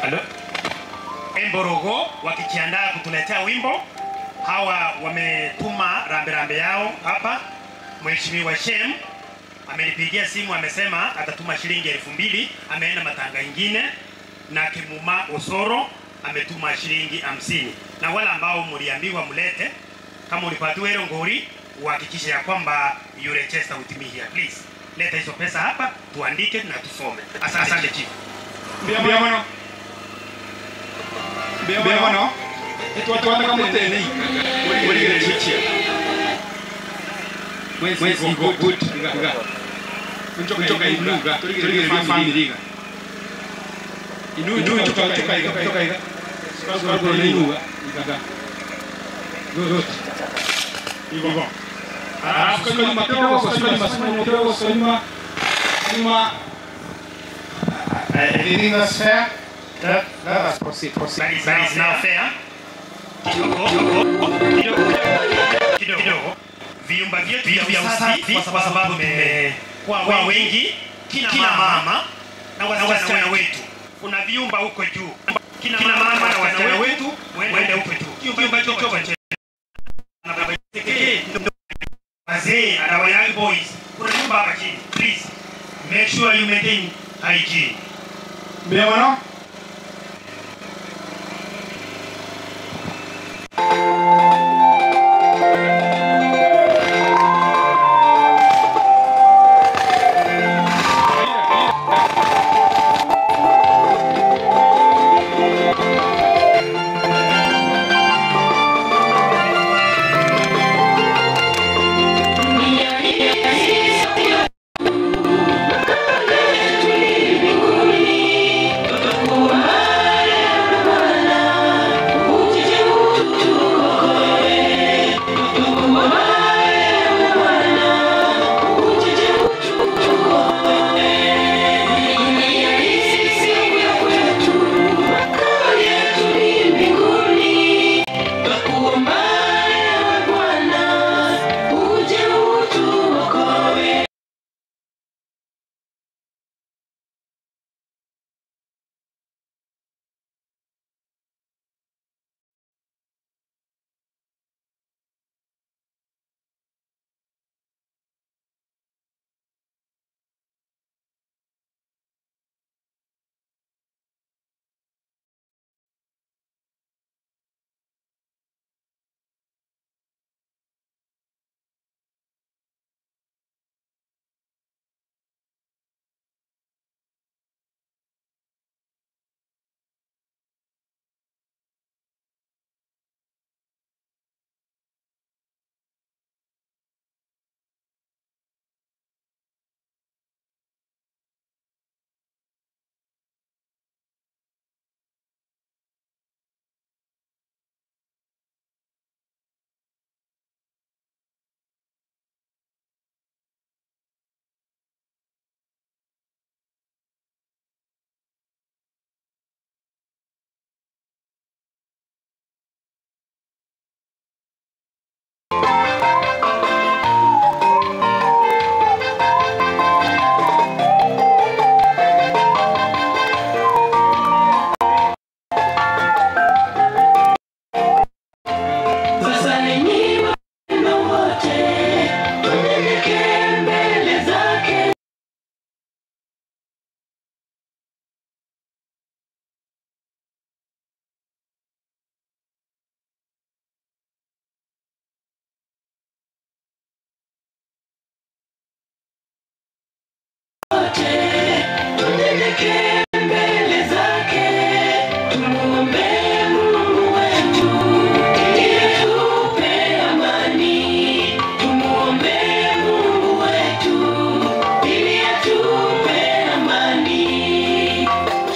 Halo. Emborogo wakijiandaa kutuletea wimbo. Hawa wametuma rambirambi yao hapa. Mheshimiwa Shem amenipigia simu amesema atatuma shilingi 2000, ameenda matanga ingine, na Kimuma Osoro ametuma shilingi 50. Na wale ambao mliambiwa mlete, kama ulipatiwa ile ngori, uhakikishe ya kwamba you register with me here please. Leta hizo pesa hapa tuandike na tusome. Asante chief. Ndiabono. Ndiabono. Itwatwataka mutene. Muligere chichia. Mwezi go good. Iga. Njoka inuga. Tuligere family iga. Inu njoka njoka iga njoka iga. Sikazo inuga. Iga. Good. Igo. Alafu nyuma kidogo, sio nyuma kidogo, sio nyuma. Nyuma. I think that's fair. Let us proceed. Proceed. That is now fair. Kidogo, kidogo, kidogo. Vyumba vyetu vya usafi kwa sababu tumekuwa wengi, kina mama na wasichana wetu. Kuna vyumba huko juu. Kina mama na wasichana wetu waende huko juu. Kyumba hicho cha wazee and our young boys. Kuna nyumba hapa chini. Please make sure you maintain hygiene. Ndiabono. Dunia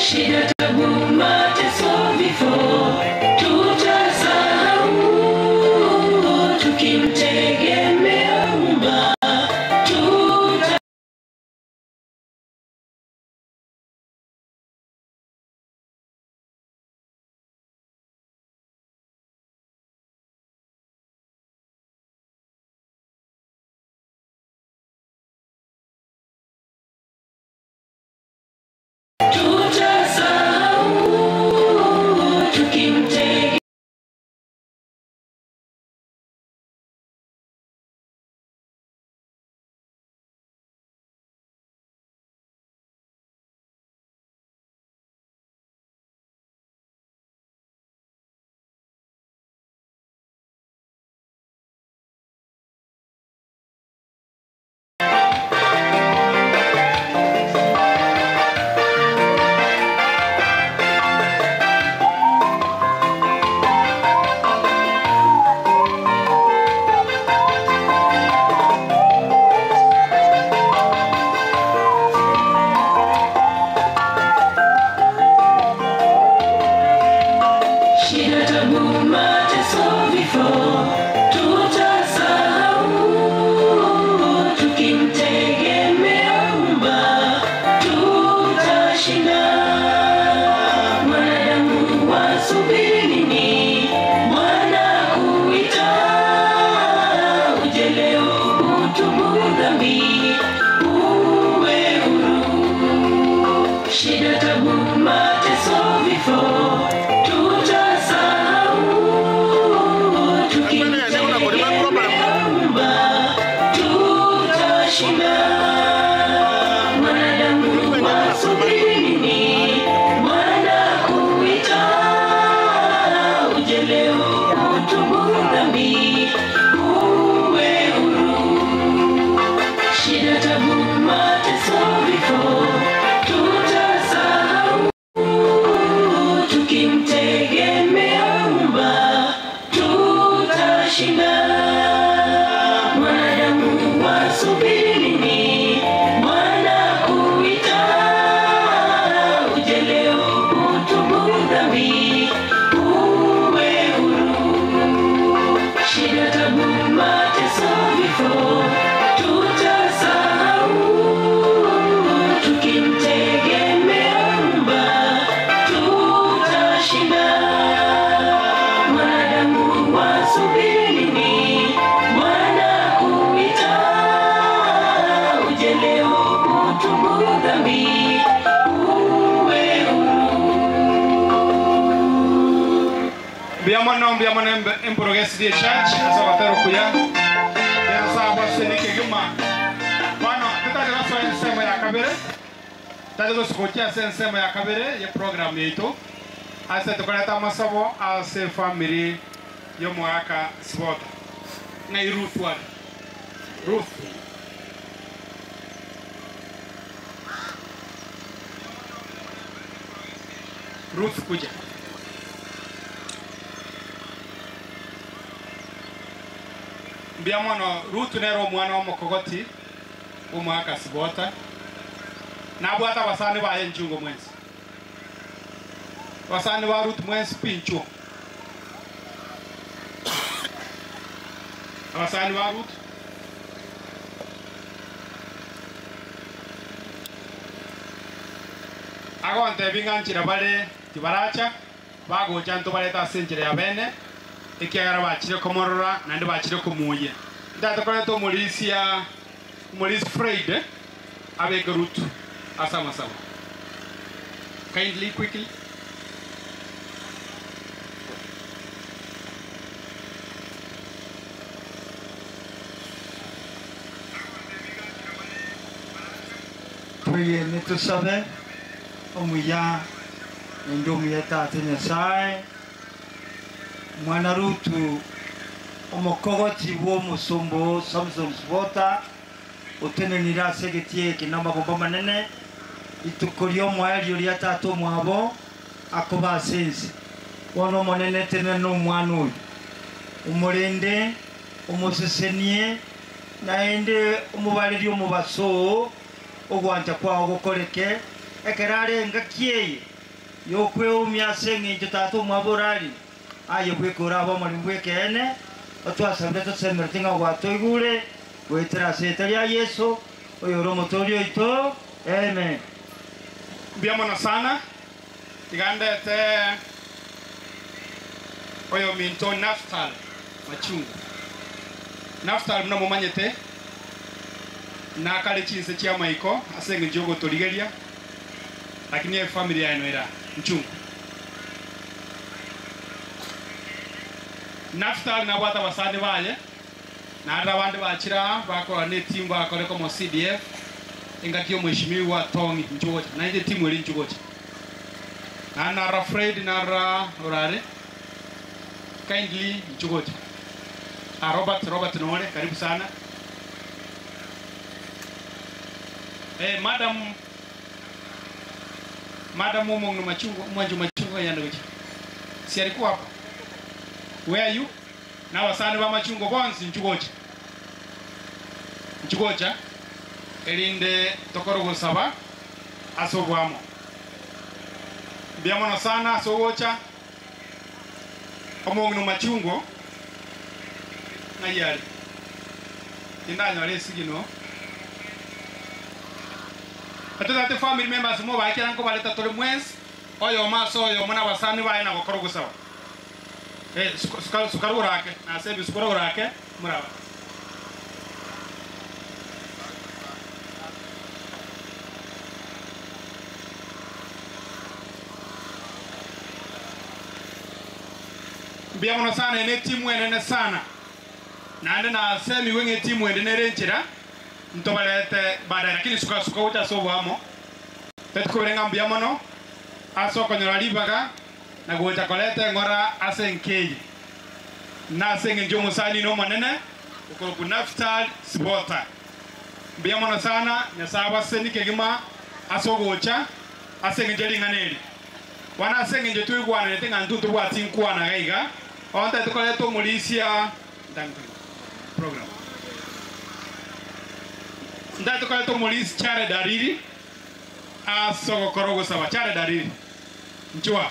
Shida, tabu, mateso, vifo tutasahau, tukimtegemea Muumba tuta tutasahau, tukimtegemea Shida, tabu, mateso, vifo tutasahau, tukimtegemea Muumba tutashinda. Mwanadamu wasubiri nini? Bwana kuita, uje leo utubu dhambi, uwe huru. Shida, tabu, mateso, vifo tutasahau, tukimtegemea Muumba tutashinda. Mwanadamu wasubiri nini? Bwana kuita, uje leo utubu dhambi, uwe huru. Shida, tabu, mateso, vifo tutasahau, tukimtegemea Muumba tutashinda. Mwanadamu wasubiri nini? Bwana kuita, uje leo utubu dhambi, uwe huru. Shida, tabu, mateso, vifo tutasahau, tukimtegemea Muumba tutashinda. Mwanadamu wasubiri nini? Bwana kuita, uje leo utubu dhambi, uwe huru. Mbiamono mbiamono emporogesiri echurch ase abatari okuya ensaba seneke gima bono totari gosoa ensemo ya kabere tari gosugokia ase ensemo ya kabere ye program yaitu ase tokoreta amasabo ase efamily y'omwaka sibota ng'ai Ruth ware Ruth Ruth kuja mbiamono Ruth nero omwana wa omokogoti omwaka sibota nabwata abasani baye enchungo mwensi abasani ba Ruth mwensi pinchwo abasani ba Ruth agonte bing'anchira bare tibaracha bagocha ntobareta ase enchera ya bene ekiagera bachire komorora naende bachire komuya ndatokoreta omorisia omorisi Friday abeke Ruth ase amasabo kindly quickly Twegene tusabe omuya ende omuya tate Nyasaye mwana Rutu omokogoti bwa omusumbu Samson Sibota otenenire ase egetie eke na amagomba manene ituko ria omwaerio ria tata omwabo akoba ase ense bono omonene tenene na omwana oyo omorende omosesenie naende omobarerie omobaso oo ogwancha kwao gokoreke ekero are engaki eye Yokweumia ase eng'encho tata omwabo orarire, aye bweka orabe omoremu bw'ekeene, otwasabire tosemeretie ng'a gwatoigure, goetera ase erieta ria Yeso, oyore Omotooria oito. Amen. Mbuya mono sana, tiga ndete oyominto Naftal Machungu. Naftal buna momanyete, nakare chinse chi'amaiko ase engencho y'ogotorigeria, Lakini efamiri yaye noira nchungu. Nafutali nabwate abasani baye, naende abande bachire aa bakorora netimu bagakora komo CDF engaki y'omweshimiwa Tong'i nchugocha naende etimu eria nchugocha. Naende narora Fred narora orare kindly nchugocha. Ah Robert Robert nore karibu sana. Eh madam Madam omong'ina machungwa omwancho machungwa yande gochia si alikuwa hapa where are you na abasani ba machungwa bonsi inchu gocha inchu gocha erinde tokore ogosaba ase oboamo mbuya mono sana ase ogocha omong'ina omachungwa ng'ai are tindanyora esigino. Totagete family members mobae kera nkobareta tore mwensi oyomo ase oyomo na abasani baye na gokora ogosaba. Eh, suka suka rogoro ake nase ebisuko rogoro ake moraba. Mbuya mono sana eye ne etimu enene sana naende nasemigwe ng'a etimu ende nere enchera. Ntobarete baadaye, lakini suka suka gocha ase oboamo. Tetikobere ng'a mbuya mono ase okonyora ribaga na gocha koreta eng'ora ase enka eye, na ase engencho y'omosani one omonene okorokwa Naftal Sibota. Mbuya mono sana, Nyasae abasesenie kegima ase ogocha ase engencho ye ring'ana eri. Bono ase engencho twaigwananete ng'a intwe ntobwati nkwana iga iga, bono tari tokoreta omorisia Program. Ntari tokoreta omorisi Jared Ariri ase ogokora ogosaba. Jared Ariri, nchwa.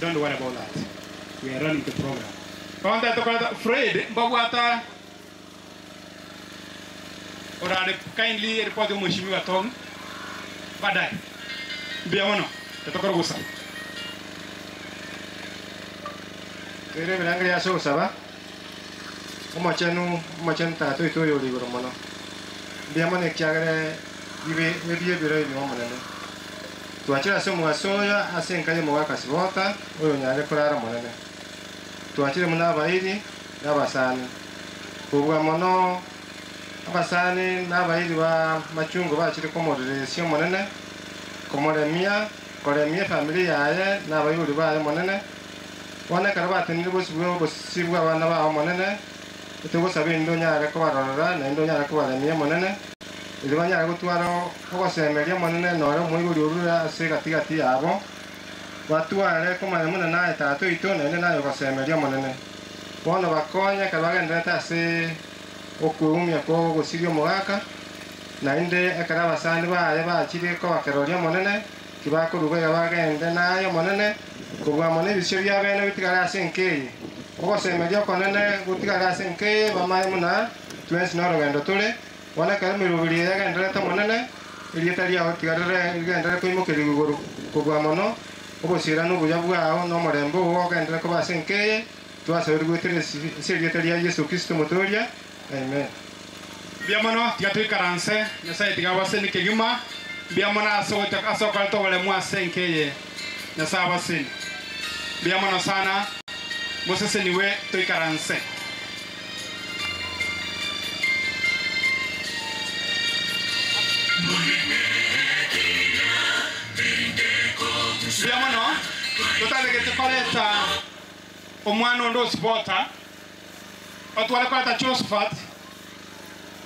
Don't worry about that. We are running the program. Bono ntari tokoreta Fred mbabwata orare kindly report omweshimiwa Tom baadaye. Mbuya mono. Totokore ogosaba. Toire ebirengererio ase ogosaba, Omochenu, Omochenu Tata oito oyore igoro mono, mbuya mono ekiagera ebi ebiro ebi Omonene. Twachire ase omogaso oyo ase enka y'omogaka Sibota, oyonyarire korara Omonene. Twachire buna abairi na abasani, kobua mono abasani na abairi ba machungo bachire komoreresia Omonene, komoremia, koremia efamiri yaye na abaibori baye Omonene. Bono ekero batenenire bosio bw'obosio bw'abana bao Omonene, titogosaba erinde onyare kobarorera, naende onyare kobaremia Omonene, erio banyare gotwara ogosemeria Omonene nore omoibori orure ase egati-gati yabo, batware komanya buna naye Tata oito, naende naye ogosemeria Omonene. Bono bakonye ekero bagendererete ase okweumia kw'ogosiria omogaka, naende ekero abasani baye bachire koba keroria Omonene, Tibakoruga iga bagende naye Omonene, kobua mono ebisio bi'abeene bitigare ase enka eye. Ogosemeria okonene gotigare ase enka eye, bamaye buna twensi norogendo tore. Bono ekero emeroberi eye yagendererete Omonene, erieta riao tiga rigenderere koimokerigwa igoro kobua mono, obosiira na obuya bwao na omorembe oo ogenderere koba ase enka eye, twasabire goetera ase erieta ria Yeso Kristo Omotooria. Amen. Mbuya mono, tiga toikaranse. Nyasae tiga abaseni kegima. Mbuya mono ase ogocha ase okoreta oboremu ase enka eye. Nyasae abaseni. Mbuya mono sana. Mosesenigwe toikaranse. Mbuya mono, totaregete koreta omwana onde osibota. Otware koreta Josephat,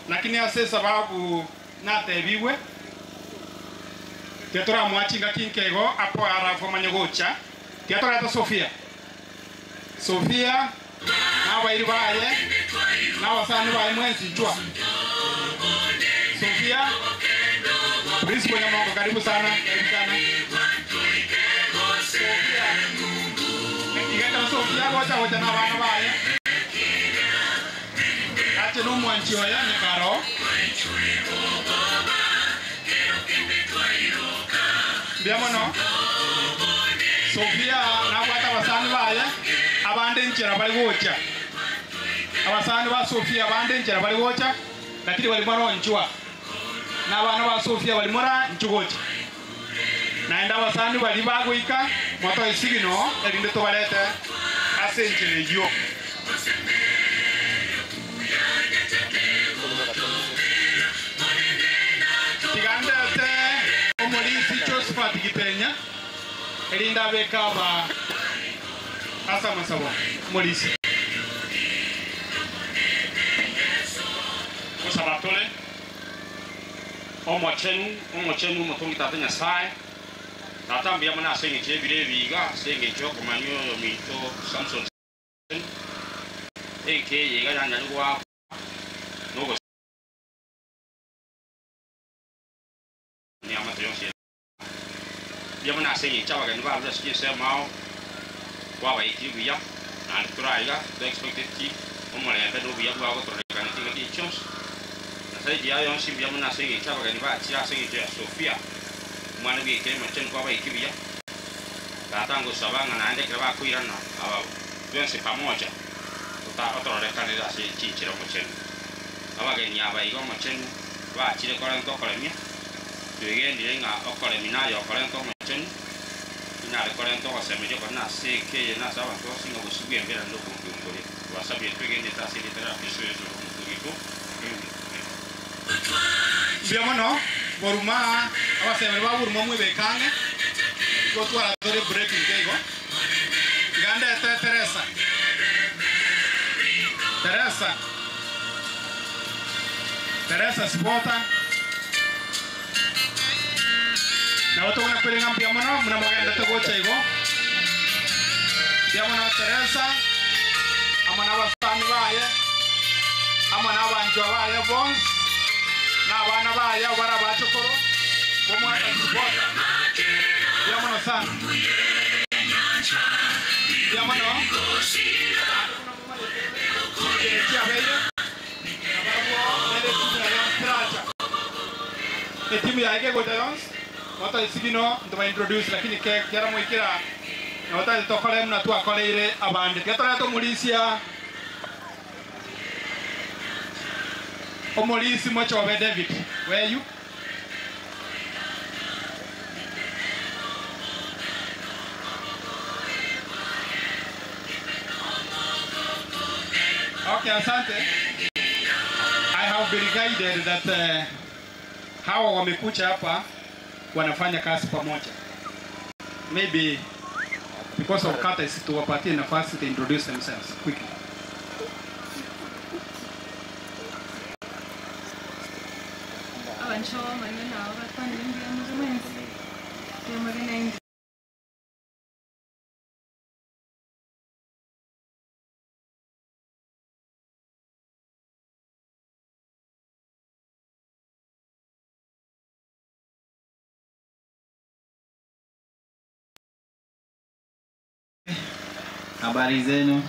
lakini ase esababu natebigwe, tiga toramoa chingaki inke igo apoe alafu amanye gocha. Tiga torete Sophia. Sophia na abairi baye na abasani baye mwensi inchwa. Sophia, Principal Nyamongo karibu sana, karibu sana. gocha gocha na abana baye. Ache n'omwanchi oye nyakaro. Mbuya mono. Sofia nabwate abasani baye abande nchera bari gocha. Abasani ba Sofia abande nchera bari gocha lakini bari moronchwa. Na abana ba Sofia bari mora nchugocha. Naende abasani bari bagoika moto isigino erinde tobarete ase enchera eyio. Tigandete omorisi Josephat Gitenya erinde abeke aba ase amasabo omorisi. Gosaba tore omochenu omochenu omotongi tata Nyasaye tata mbuya mono ase eng'encho y'ebiro ebiga ase eng'encho y'okomanya oyo ominto Samson enka eye iga yanyare goakwa na amato yonsi mbuya mono ase eng'encho abageni barure ase chinsemo ao kwabaikire buya naende toraiga to expected ki omorembe na obuya bwabo gotorekana chingaki echi chionsi. Na zaidi ya yonsi mbuya mono ase eng'encho abageni bachire ase eng'encho ya Sofia omwana bwekere mochenu kwabaiki buya tata ngosaba ng'a naende ekero bakoirana aba twensi pamoja otororekanere ase chinchera omochenu. Abageni aba iga omochenu bachire korenta okoremia twegendire ng'a okoremia naye okorenta omochenu inare korenta ogosemeria okore nase ekeye nase abanto bonsi ng'a bosibwa embera naende okonkionkore twasabire twegendete ase erieta ria Kristo Yeso omotugi oito. Amen. Mbuya mono boruma abasemeri ba boruma mwebeke ang'e gotwara tore break nke igo. Iga ndete Teresa. Teresa. Teresa Sibota. Nabo togona kwerenga mbuya mono muna mogendete gocha igo. Mbuya mono Teresa amo n'abasani baye amo n'abanchwa baye bonsi n'abana baye bara bachokoro bomwaka Sibota. Mbuya mono sana. Mbuya mono. Chiabeire. Etimu yaige gocha yonsi moto isigino ntuba introduce lakini ke kera moikira nota tokore muna twakoreire abandi tiga omorisia omorisi mochobe David where you Okay, asante. I have been guided that hawa wamekuja hapa wanafanya kazi pamoja. Maybe because of courtesy tuwapatie nafasi to introduce themselves quickly. Abansho maneno abo batwanire mbuya muzi mwensi tuyamagana indi. Habari zenu.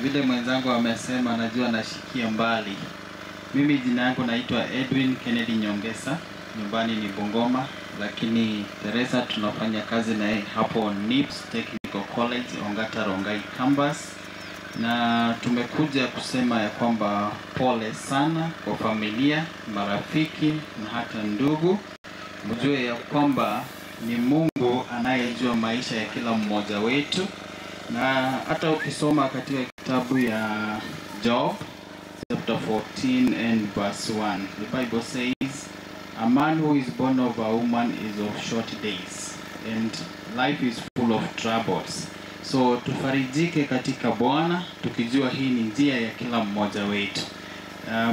Vile mwenzangu amesema, najua nashikia mbali. Mimi jina yangu naitwa Edwin Kennedy Nyongesa, nyumbani ni Bungoma, lakini Teresa tunafanya kazi na yeye hapo NIPS Technical College Ongata Rongai campus, na tumekuja kusema ya kwamba pole sana kwa familia, marafiki na hata ndugu. Mjue ya kwamba ni Mungu anayejua maisha ya kila mmoja wetu, na hata ukisoma katika kitabu ya Job chapter 14 and verse 1, the Bible says, a man who is born of a woman is of short days and life is full of troubles. So tufarijike katika Bwana tukijua hii ni njia ya kila mmoja wetu.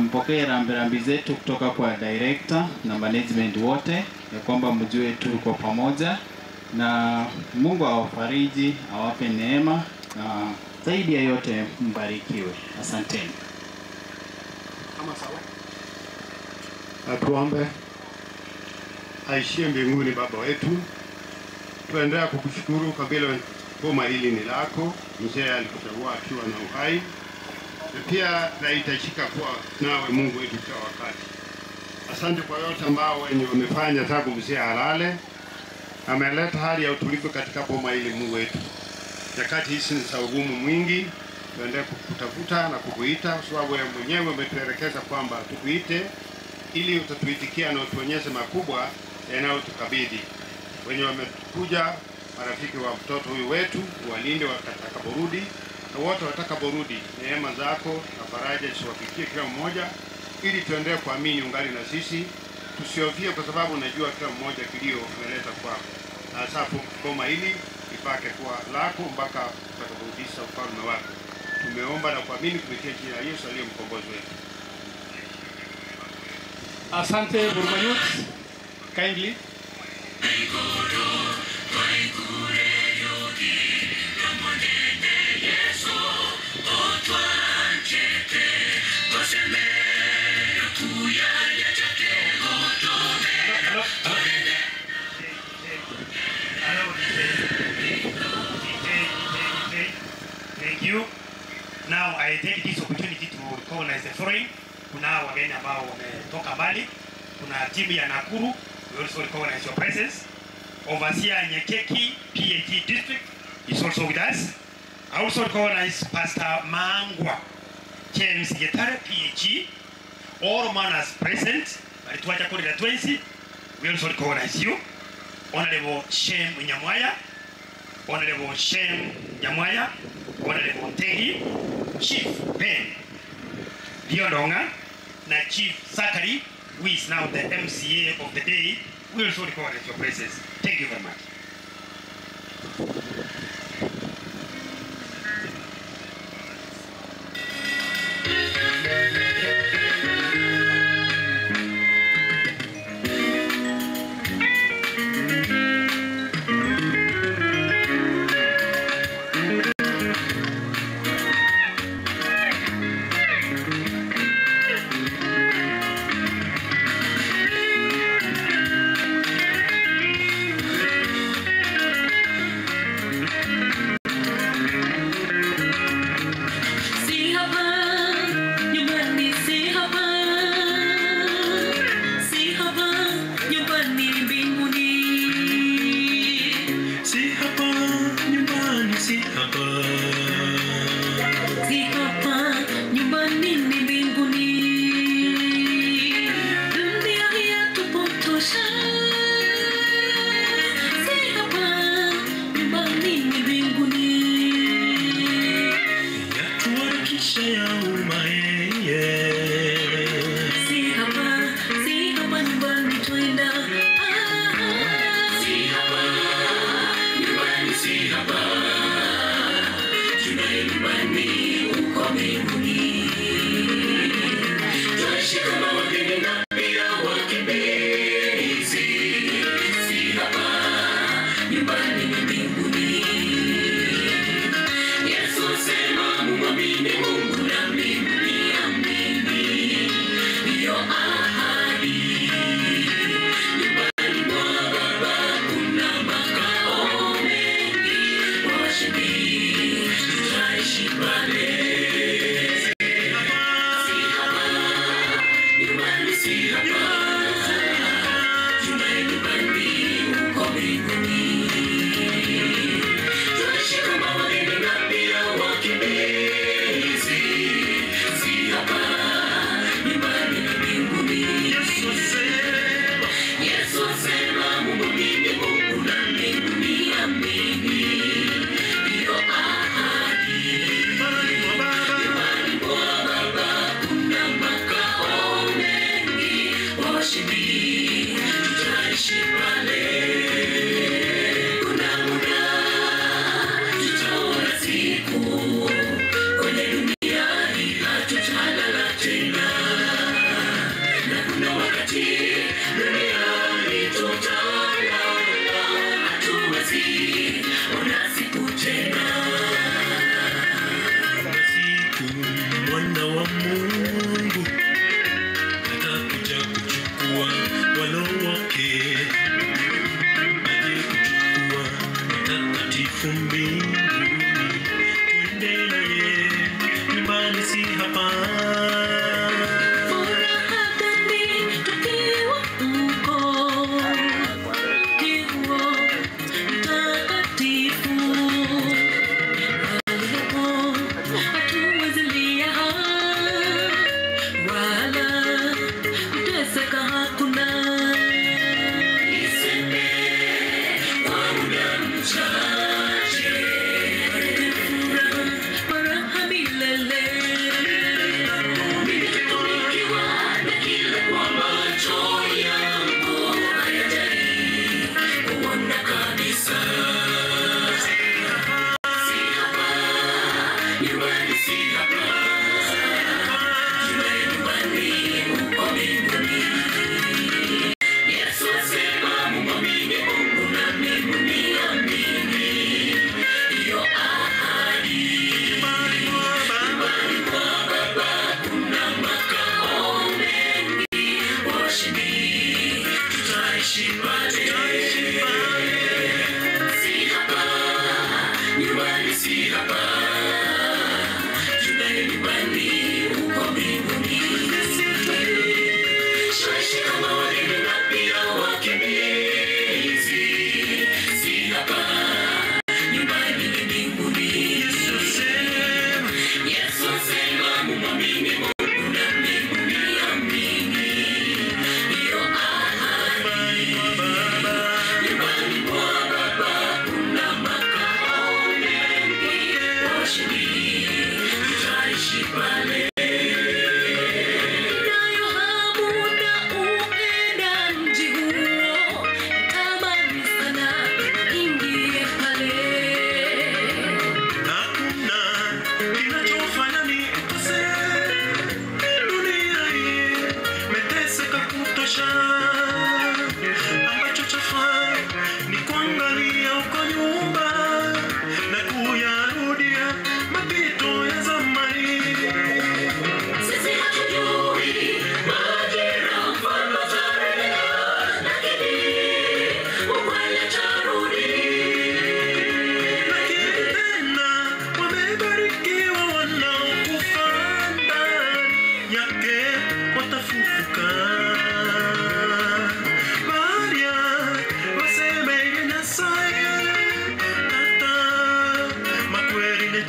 Mpokee rambirambi zetu kutoka kwa director na management wote, ya kwamba mjue tu kwa pamoja, na Mungu awafariji, awape neema, na zaidi ya yote mbarikiwe. Asanteni. Kama sawa. Tuombe. Aishie mbinguni Baba wetu, tuendelea kukushukuru kwa vile Boma hili ni lako, mzee alikuchagua akiwa na uhai, na pia nahitajika kuwa nawe Mungu wetu kila wakati. Asante kwa yote ambao wenye wamefanya tangu mzee alale. Ameleta hali ya utulivu katika boma hili, Mungu wetu. Nyakati hizi ni za ugumu mwingi, tuendelee kukutafuta na kukuita, kwa sababu wewe mwenyewe umetuelekeza kwamba tukuite ili utatuitikia na utuonyeshe makubwa yanayotukabidhi. Wenye wamekuja marafiki wa mtoto huyu wetu, walinde watakaporudi, na wote watakaporudi, neema zako na faraja zisiwafikie kila mmoja, ili tuendelee kuamini ungali na sisi, tusihofie, kwa sababu najua kila mmoja kilio umeleta kwako, na hasa boma hili ipake kuwa lako mpaka utakaporudisha ufalme wako. Tumeomba na kuamini kupitia jina la Yesu aliye mkombozi wetu. Asante Burma Youth. Kindly. Thank you. Now I take this opportunity to recognize the following. Kuna wageni ambao wametoka mbali. Kuna timu ya Nakuru. We also recognize your presence. Overseer Nyekeki, PAG District is also with us. I also recognize Pastor Mangwa James Getare, PAG. All manners present. Balituacha kundi la twensi. We also recognize you. Honorable Shem Nyamwaya, Honorable Shem Nyamwaya, Honorable Ntehi, Chief Ben Liondonga, na Chief Zachary, who is now the MCA of the day. We also recognize your presence. Thank you very much. Si hapa nyumbani, si hapa, si hapa nyumbani mbinguni. Si hapa nyumbani, si hapa. Si hapa nyumbani ni mbinguni. Dunia yatupotosha. Si hapa nyumbani ni mbinguni. Yatuharakisha ya umma, eh, yeah. Si hapa, si hapa nyumbani twenda. Ah, si hapa nyumbani, si hapa tunaye nyumbani uko mbinguni. Twaishi kama wageni na pia wakimbizi. Si hapa nyumbani ni mbinguni. Yesu asema mumwamini Mungu nami mniamini. Ndiyo ahadi. Nyumbani mwa Baba kuna makao mengi, washindi tutaishi pale. Si hapa, nyumbani si hapa, tunaye nyumbani uko mbinguni. Tuishi kama wageni na pia wakimbizi. Si hapa, nyumbani ni mbinguni. Yesu asema mumwamini Mungu nami mniamini. Ndiyo ahadi. Nyumbani mwa Baba kuna makao mengi, washindi tutaishi pale.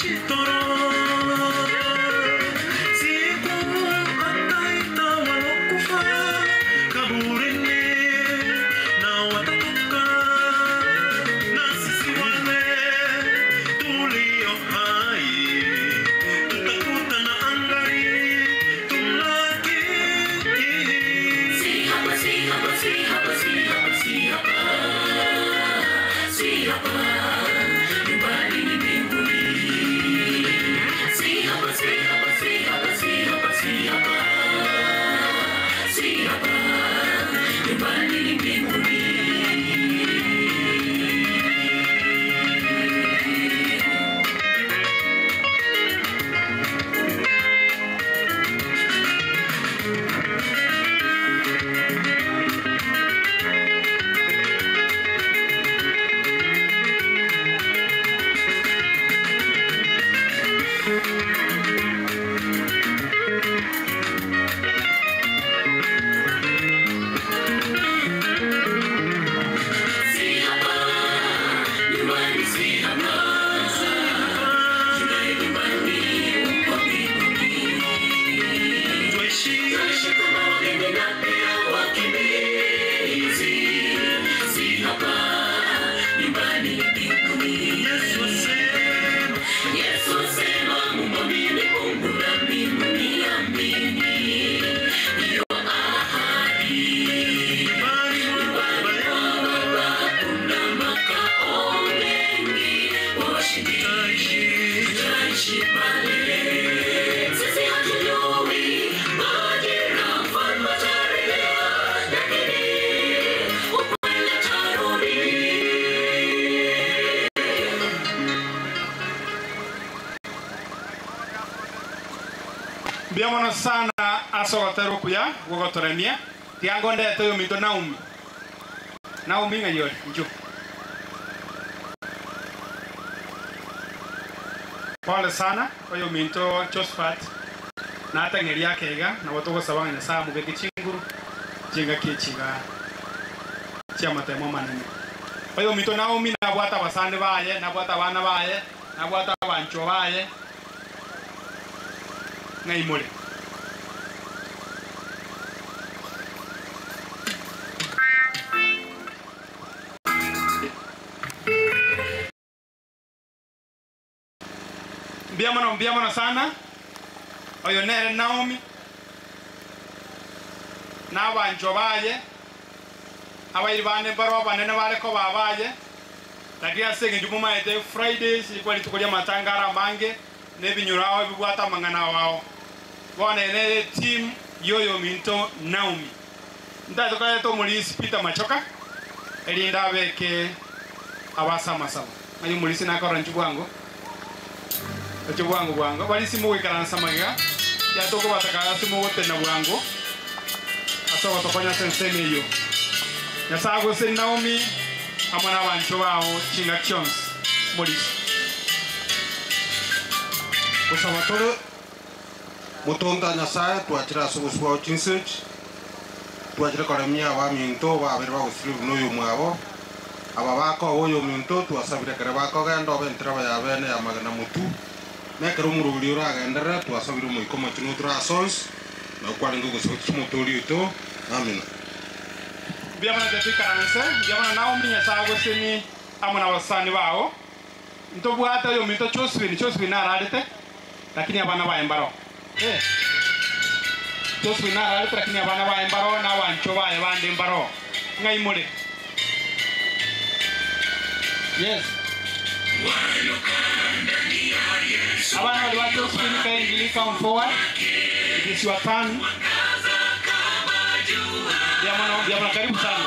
chitoro. Siku ataita walokufa kaburini na watatoka, na sisi wale tulio hai tutakutana angani tumlaki. Si hapa, si hapa, si hapa, si hapa, si hapa. Si hapa, nyumbani ni mbinguni. Si hapa, si hapa, si hapa, si hapa, si hapa. Si hapa, nyumbani ni mbinguni. Si hapa, nyumbani si hapa. Tunaye nyumbani huko mbinguni. Tuishi kama wageni na pia wakimbizi. Si hapa, nyumbani ni mbinguni. Yesu asema mumwamini Mungu nami muniamini. Hiyo ahadi. Nyumbani mwa Baba kuna makao mengi, washindi tutaishi pale. Sisi hatujui majira mfalme atarejea, lakini ukweli atarudi. Mbia mono sana asogotera okuya gogotoremia tiga ndete oyo minto Naomi. Naomi ng'ai ore njo. Pole sana oyo minto Josephat natang'eria akeiga nabo togosaba ng'a Nyasaye amobeke chinguru chingaki echiga chiamatemo amanene. Oyo minto Naomi nabwate abasani baye, nabwate abana baye, nabwate abanchwa baye ng'ai more. Mbiamono mbiamono sana oyo nere Naomi n'abanchwa baye abairi bane barwa banene bareko babaye lakini ase eng'encho momaete Fridays rikwa rituko ria amatangaro amange na ebinyoro ao bibwate amang'ana ao bono ere team yoyo minto Naomi ntaete koreta omorisi Peter Machoka erinde abeke abase amasabo ng'ai omorisi nakora nchi bwango oche bwango bwango barisi mogoikaransa magega yatokobatakara ase mogotena bwango ase ogotokonya ase ensemo eywo Nyasaye agose Naomi amo na abancho bao chingaki chionsi morisi. Gosaba tore mutonda Nyasaye twachire ase obosio bwao chinsechi twachire koremia abaminto babere bagosire buna oyo mwabo aba bakoba oyo minto twasabire ekero bakogenda obe entereba ya bene ya magena motu na ekero omorobori oragenderere twasabire omoika omochenu otore ase onsi na okwarenge ogosaba chimotori oito amina. Mbiamana tetwikaranse mbiamana Naomi Nyasaye agoseni amo na abasani bao ntobwate oyo minto Josephine. Josephine nararete lakini abana baye mbaro Josephine nararete lakini abana baye mbaro na abancho baye bande mbaro ng'ai more. Yes. Abana bari ba Josephine kindly come forward. It is your turn. Mbiamono mbiamono karibu sana.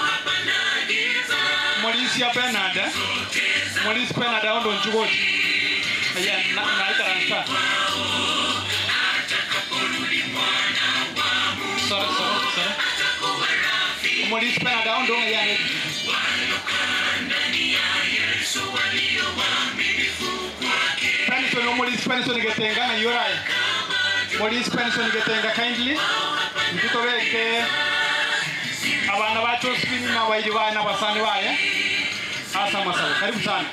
Molisia Bernard eh? Molisi Bernard aondo nchugoti. Ya na naikaransa. Sorry, sorry, sorry. Molisi Bernard aondo ya Penison Molisi Penison getenga na yorai. Molisi Penison getenga kindly. Ntutobeke abana ba Josephine na bairi baye na basani baye asa masabo. Karibu sana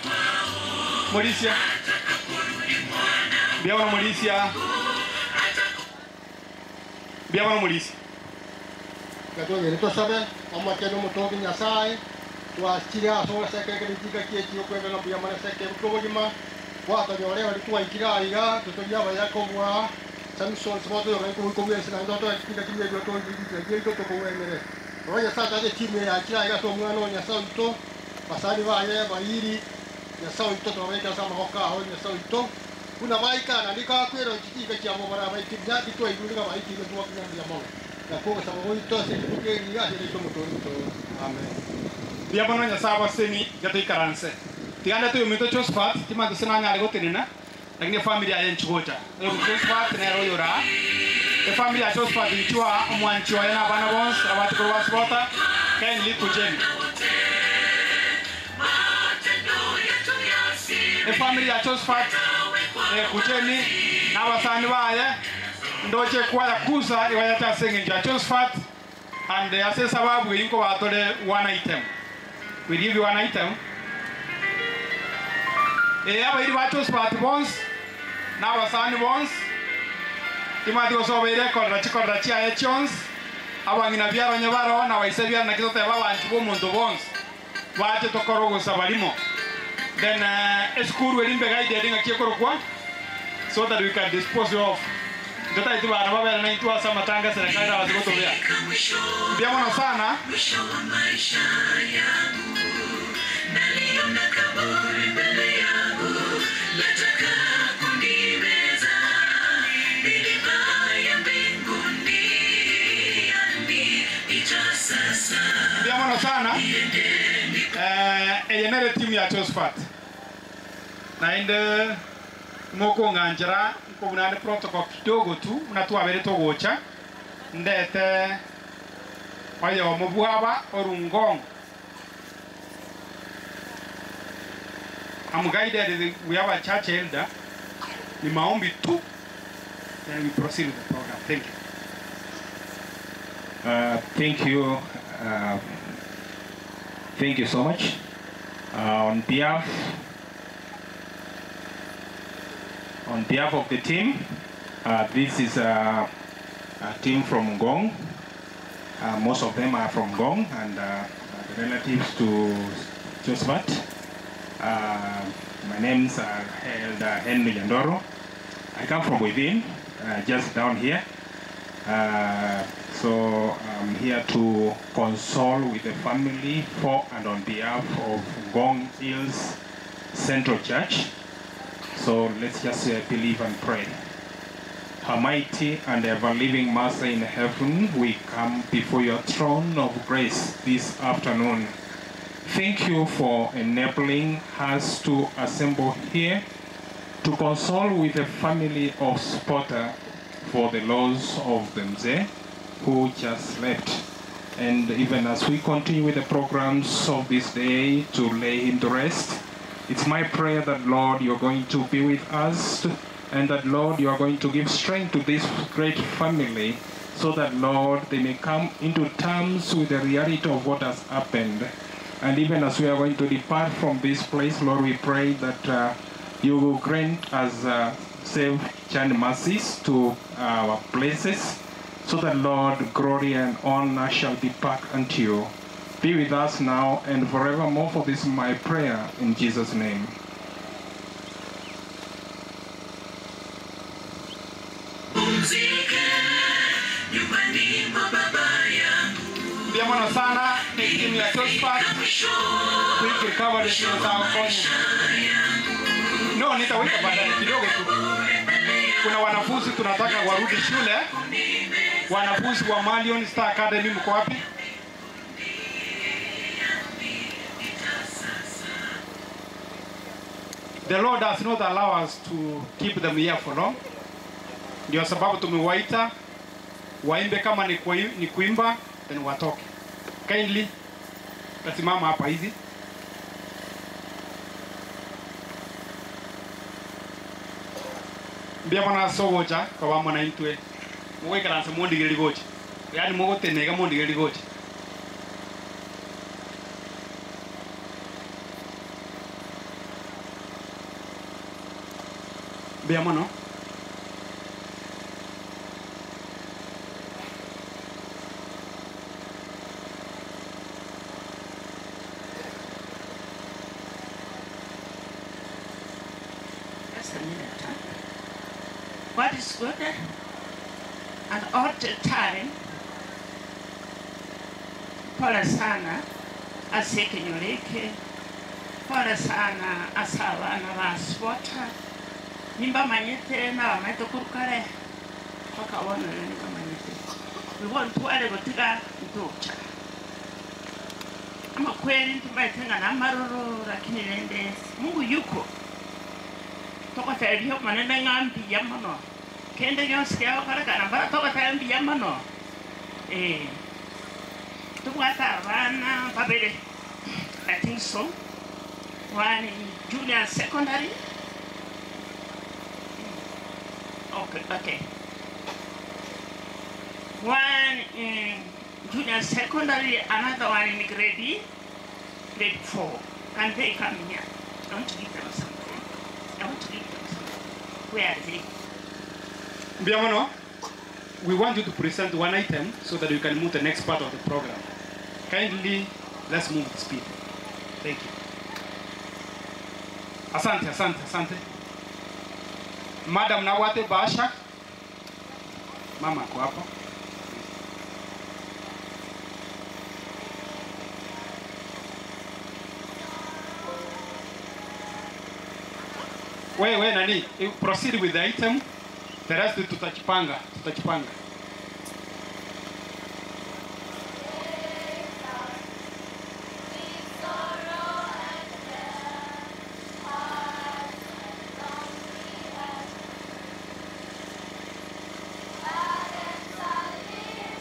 Molisia. Mbuya mono Morisia. Mbuya mono Morisia. Gatwegere tosabe omochenu omotogi Nyasaye twachire ase ase ekero chingaki echi okwegena mbuya mono ase ekero kia obogima gwatonyora ori twaikire aiga totoria abaya kobua Samson sibotoyoka nkogoika bwensi naende otoe chingaki buna ebio toigwire giaito tokogwenere. Rora Nyasaye tache etimu eye yachire aiga ase omwana o Nyasaye oito basani baye bairi Nyasaye oito twababekire ase amaboko ao Nyasaye oito buna baika naende ikakwera chinka chiabo barabaike buya titwaigure ng'a baikire twakunya mbuya mono. Nakwo ogosaba gwaito ase rituko eri iga ase erieta Omotoori oito. Amen. Mbuya mono Nyasae abasemi iga toikaranse. Tiga ndete oyominto Josephat, timanyeti gose nanyare gotenena, lakini efamiri yaye inchi gocha. Oyo Josephat nere oyore aa. Efamiri ya Josephat inchuo aa, omwanchi oye na abana bonsi abache korwa Asibota, kindly kujeni. Efamiri ya Josephat, eh, kujeni, na abasani baye, ndoche ekwaya kusa igo yacha ase eng'encho ya Josephat, and ase esababu eyio nkobaa tore one item. We give you one item. Eh, abairi ba Josephat bonsi, na abasani bonsi, timanyeti gose obeire ekorera chikorera chiaye chionsi, abang'ina biaro onye baroo, na abaise biaro, naki totebe abanchi b'omonto bonsi, bache tokore ogosaba rimo. Then esukuru eria mbe guided ng'aki ekorokwa, so that we can dispose of. Ntotageti bana babere naintwe ase amatanga eserekari erabase gotobea. Mbuya mono sana. Mwisho wa maisha yangu naliona kaburi mbele yangu lataka kunimeza milima ya mbinguni yaniita sasa Mbuya mono sana. Eh, eye nere timu ya Josephat. Naende mokong'anchera nkobuna ande protocol kidogo tu buna twabere togocha ndete oyomo bwaba orungong. I'm guided, we have a church elder. Ni maombi tu, then we proceed with the program. Thank you. Thank you. Thank you so much. On behalf on behalf of the team, this is a, a team from Ngong. Most of them are from Ngong and the relatives to Josephat. My name's Elder Henry Yandoro. I come from within, just down here. So I'm here to console with the family for and on behalf of Ngong Hills Central Church. So let's just believe and pray. Almighty and ever-living Master in heaven, we come before your throne of grace this afternoon. Thank you for enabling us to assemble here to console with the family of Spotter for the loss of the Mzee who just left. And even as we continue with the programs of this day to lay him to rest, it's my prayer that, Lord, you're going to be with us and that, Lord, you are going to give strength to this great family so that, Lord, they may come into terms with the reality of what has happened. And even as we are going to depart from this place, Lord, we pray that you will grant us safe journey mercies to our places, so that, Lord, glory and honor shall be back unto you. Be with us now and forevermore, for this is my prayer in Jesus' name. Pumzike nyumbani mwa baba yangu Mbuya mono sana ni timu ya Josephat. Quick recovery tunaokonya. No, nitaweka baadaye kidogo tu. Kuna wanafunzi tunataka warudi shule. Wanafunzi wa Malion Star Academy mko wapi? The Lord does not allow us to keep them here for long. Ndio sababu tumewaita waimbe, kama ni, ni kuimba then watoke. Kindly tasimama hapa hivi. Mbia mwana sogocha kwa wamwana intwe mugoikaransa mundigire gocha yaani mugotenega mundigire gocha. Mbia mono. minute. Huh? God is good and all the time. Pole sana ase ekenyoro eke, pole sana ase abana ba Sipota, nimbamanyete nabamanyete korwa kare mpaka bono rero nimbamanyete. Igo ntware gotiga ntocha. Amakweri ntomaete ng'a namaroro lakini rende Mungu yuko. Togoteberia Omonene ng'a mbuya mono. Kende gionsi kegokorekana mbara togoteba mbuya mono. Eh. Tobwate abana babere, I think so, one in junior secondary. Okay, okay. One in junior secondary, another one in grade, grade 4. Can they come here? I want to give them something. I want to give them something. Where are they? Mbiamono, we want you to present one item so that we can move the next part of the program. Kindly, let's move with speed. Thank you. Asante, asante, asante. Madam Nawate Basha. Mama ako hapo. We, we, nani, proceed with the item. The rest tutachipanga, tutachipanga.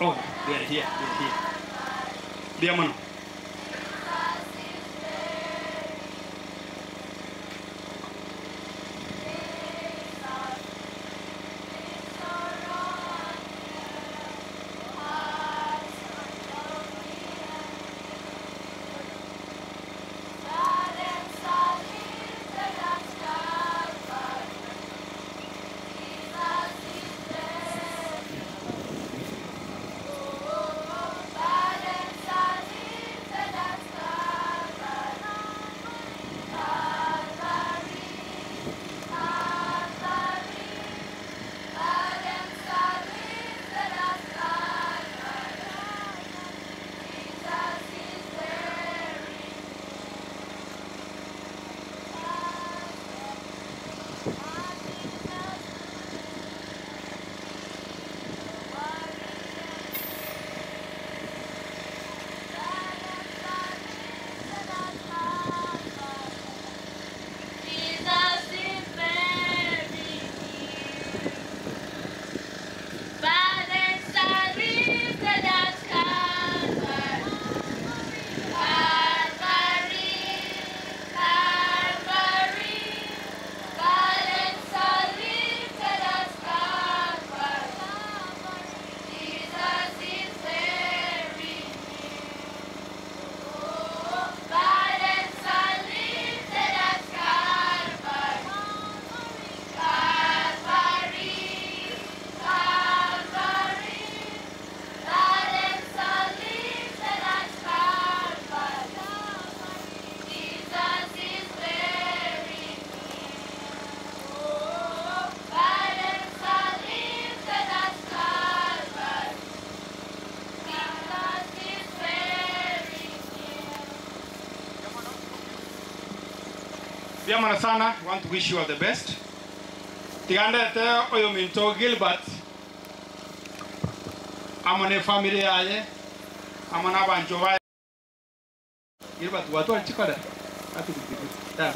Oh, they are here, they are here. Diamono. Biamana sana, want to wish you all the best. Tigandete oyo minto Gilbert. Amone family yaye. Amona banjo baye. Gilbert watu alichikola. Atu kupiga.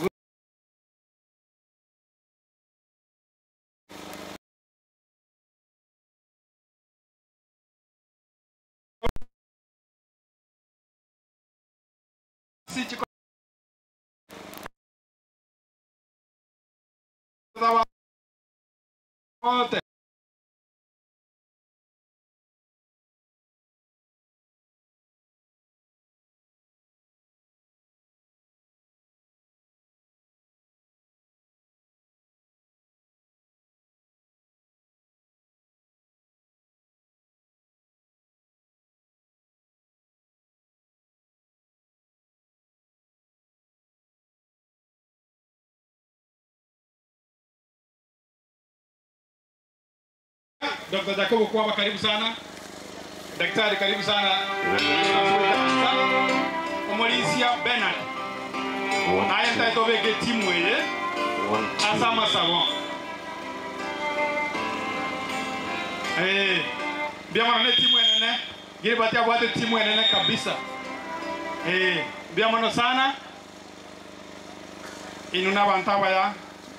Wote. Dr. Jacobo Kwaba karibu sana. Daktari karibu sana. Omorisia Bernard. Aya ntaito beke timu eye. Asama savon. Eh, biamo ne timu enene. Gilbert abwate timu enene kabisa. Eh, biamo sana. Inu n'abantu abaya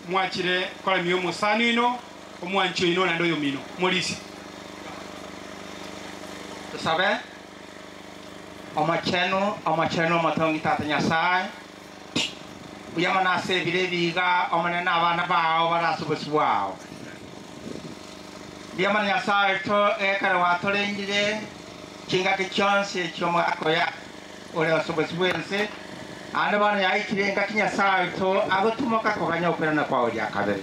mwachire kola miyo musani ino omwancho ino nando yomino molisi Tusabe omachenu omachenu omotongi tata Nyasaye buya mono ase ebiro ebiga omonene abana bao barase obosi bwao buya mono Nyasaye to ekero watorengire chingaki chionsi ekio omwaka ore ase obosi bwense ande bono yaikire engaki Nyasaye to agotumoka koganya okwerana kwao ria kabere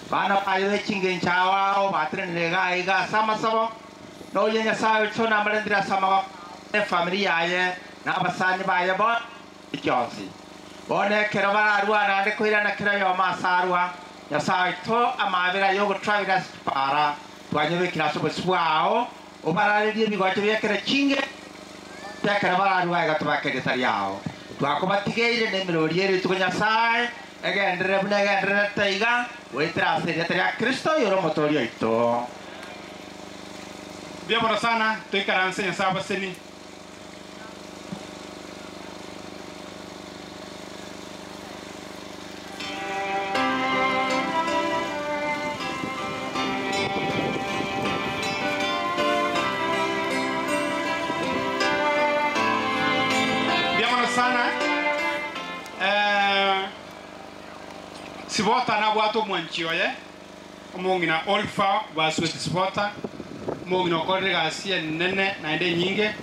bana bayo echingencho ao baterenire iga iga ase amasabo noyo Nyasaye to namarendire ase amagoko efamily yaye n'abasani baye bo chionsi bono ekero bararwa naende koirana kero yoma ase arwa Nyasaye to amabera yogotwabira ase chipara twanyebekire ase obosi bwao obararerie ebigocho biekere chinge biekere bararwa iga tobakeria riao twakobatigeire na emirori ere rituko Nyasaye egenderere buna egendererete iga goetera ase erieta ria Kristo yore omotoori oito. Mbuya mono sana toikaranse Nyasaye abaseni. Mbuya mono sana. Eh, Sibota nabwate omwanchi oye omong'ina Olfa basweti Sibota omong'ina okorire egasi enene naende enyinge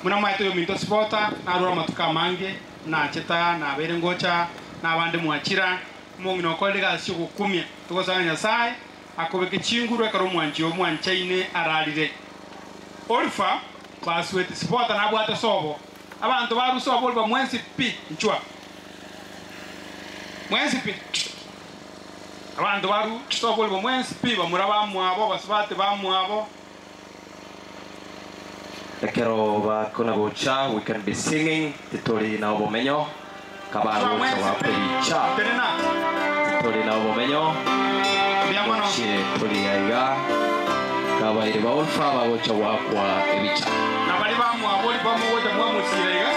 muna mwaete oyo ominto Sibota narure amatuko amange nacheta nabeire ngocha nabande mwachira omong'ina okorire egasi ogokumia togosanga Nyasaye akobeke chinguru ekero omwanchi oyo omwanchaine ararire Olfa basweti Sibota nabwate sobo abantu barusa obo oliba mwensi pi nchwa mwensi pi abantu baru sobo oliba mwensi pi bamura bamwabo basubati bamwabo Ekero bakona gocha we can be singing titori na obomenyo kabagocha wapebicha titori na obomenyo gochire tori aiga kabaire ba Olfa bagocha wakwa ebicha na bari bamwabo oli bamugocha mwamusire iga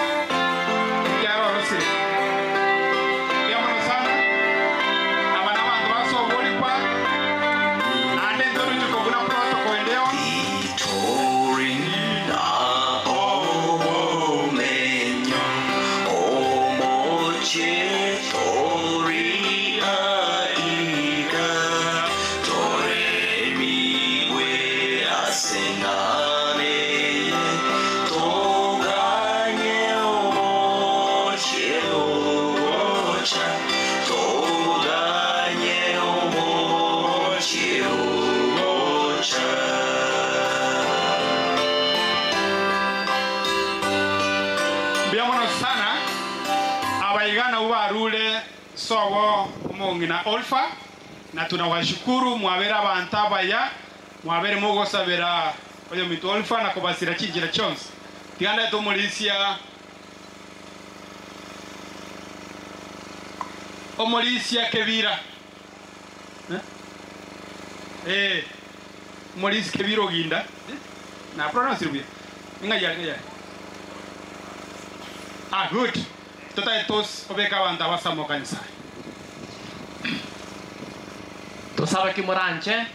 kyarorosire mbuya sana aba n'abantu basobo olipa ande ntorujuko buna protocol endeo Torinda obomenyo omoche tori aiga toremiwe asenane toganye omoche ocha toganye omoche ocha. Mbuya mono sana abaigana ubarure sobo omong'ina Olfa na tunawashukuru mwabere abantu abaya mwabere mugosabera oyo minto Olfa na kobasira chinjira chonsi tiganda tomorisia omorisia kebira eh eh omorisia kebira oginda eh? Na pronounce buya ngaya ngaya. Ah, good. Totai tos obeka abantu abasamo kanisa. Tusabe kimuranche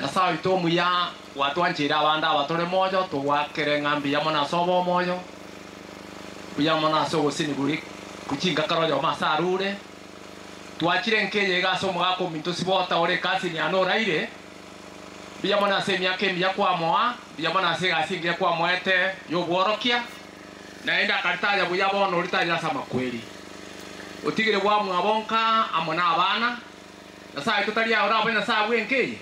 Nyasaye oito omuya gwatwanchire abande abatore moyo togwakere ng'ambi yamo nase obo omoyo buya mono ase ogosini guri kuchingakaro yoma ase arure twachire nkeye iga ase omogaka ominto sibota ore ekasini yane oraire buya mono ase emiaka emiya kwamoa buya mono ase egasi engiya kwamoete ya obworokia naende akaritaya buya bono oritaya ase amakweri otigire bwamwabo nka amo na abana Nyasaye totari aye orabone Nyasaye bwenkeye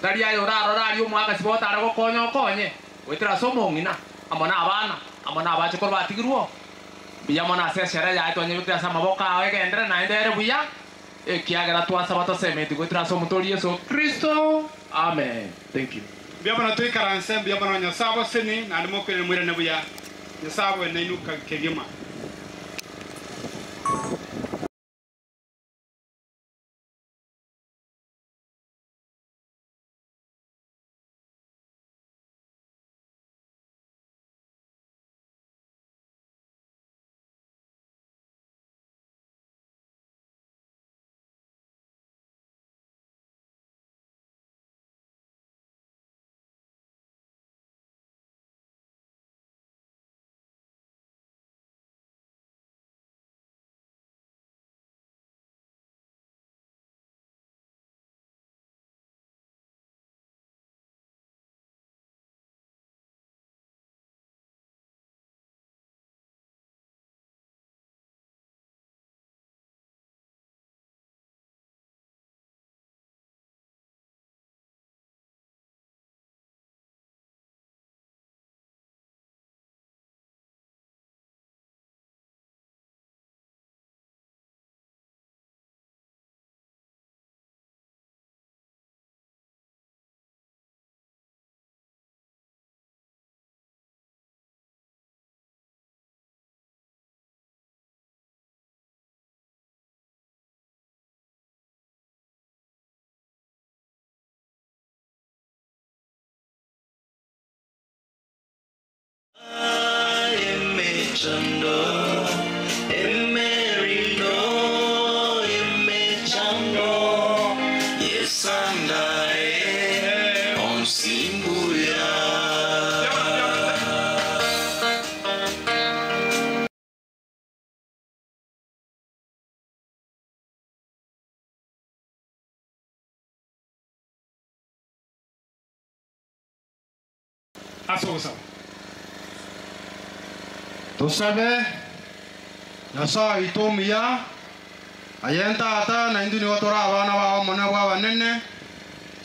tari aye orarora aria omwaka sibota are gokonya okonye goetera ase omong'ina amo na abana amo na abachokoro batigirwo buya mono ase eshere yaye twanyebekire ase amaboko ao egendere naende ere buya Ekiagera twasaba tosemeti goetera ase omotoori Yeso Kristo. Amen. Thank you. Mbuya mono toikaranse, mbuya mono Nyasae abaseni, naende mokoirane moirane buya. Nyasae abe nainwe kegima. Emechando, emerino, emechando, yesandae, onsimbuya. Ase ogosaba. Tusabe Nyasaye oito omuya aye ntata naintwe nigo tore abana bao omonene bwa abanene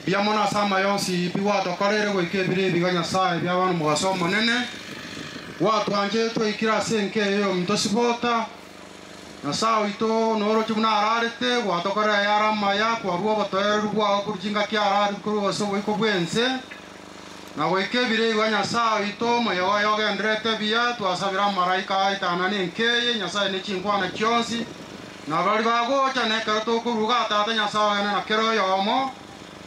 mbuya mono ase amaya onsi pi gwatokoreire goika ebiro ebiga Nyasaye bia abana omogaso omonene gwatwanchire twaikire ase enka eye ya ominto sibota Nyasaye oito noroche buna ararete gwatokorera yare amaya kwarwa obotoereru bwao korwa chingaki ararete korwa ase oboiko bwa ense na goika ebiro ebiga Nyasaye oito omoyo oye ogenderete buya twasabire amaraika aetana na enka eye Nyasaye na chinkwana chionsi na bari bagocha na ekero tokoruga tata Nyasaye ogende na kero oyomo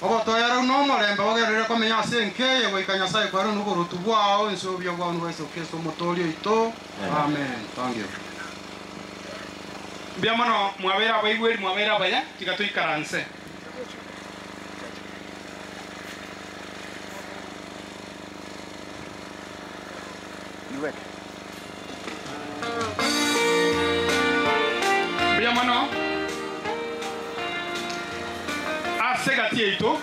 obotoereru na omorembe ogenderere komenya ase enka eye goika Nyasaye kware na oborutu bwao ense obuya bwao bwa Yeso Kristo omotoori oito. Amen. Thank you. Mbuya mono mwabeire abaigweri, mwabeire abaya, tiga toikaranse. Mbuya mono ase egati yaito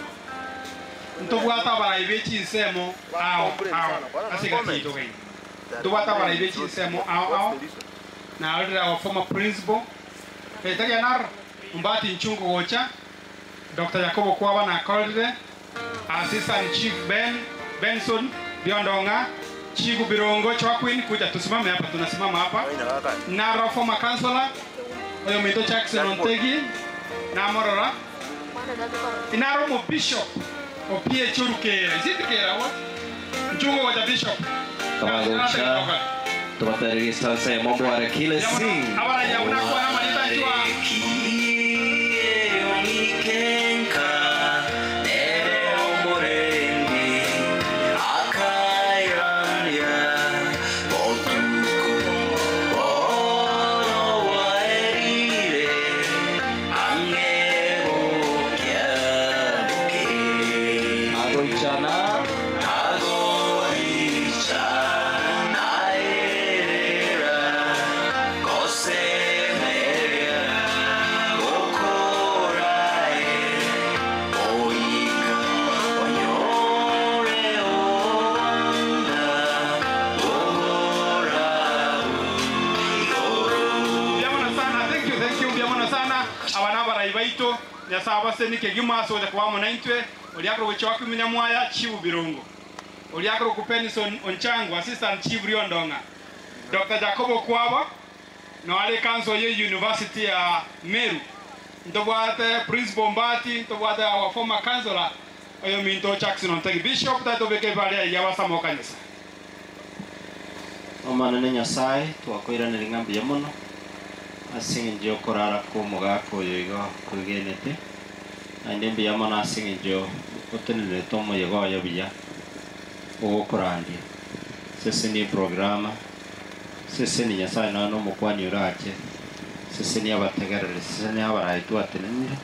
ntobwate abarai be chinsemo ao ao ase egati yaito gaino ntobwate abarai be chinsemo ao ao narorire our former principal etaria naro Ombati Nchungu gocha Dr. Jacobo Kwaba nakorire Assistant Chief Ben Benson Biondonga Chigu Birongo Chwakwin kuja tusimame hapa tunasimama hapa Naro former councillor oyo mwito Jackson Ontegi namorora inaro mo bishop o PH Orukera is it Kera what Nchungu gocha bishop Kabagocha tubatererie stanse mombo arekile sing. Agoichana. Mbuya mono sana thank you thank you mbuya mono sana aba nabarai baito Nyasaye abaseni kegima ase ogocha koba amo naintwe oria akorogochia gwakumenya mwaya Chief Birongo oria akoroku Penison Onchango Assistant Chief Riondong'a Dr. Jacobo Kwaba noare council ye University ya Meru Ntobwate Principal Mbati, ntobwate our former councillor oyo minto Jackson Ontegi Bishop tatobeke baria ya basamokanisa. Omanene Nyasaye twakoiranera ng'ambi ya mono ase eng'encho ya okorara kwa omogaka oyo iga kwegenete naende mbuya mono ase eng'encho otenenerete omoyega oyo buya ogokorandia seseni eprograma seseni Nyasaye nonya na omokwani orache seseni abategereri seseni abarayi twatenenire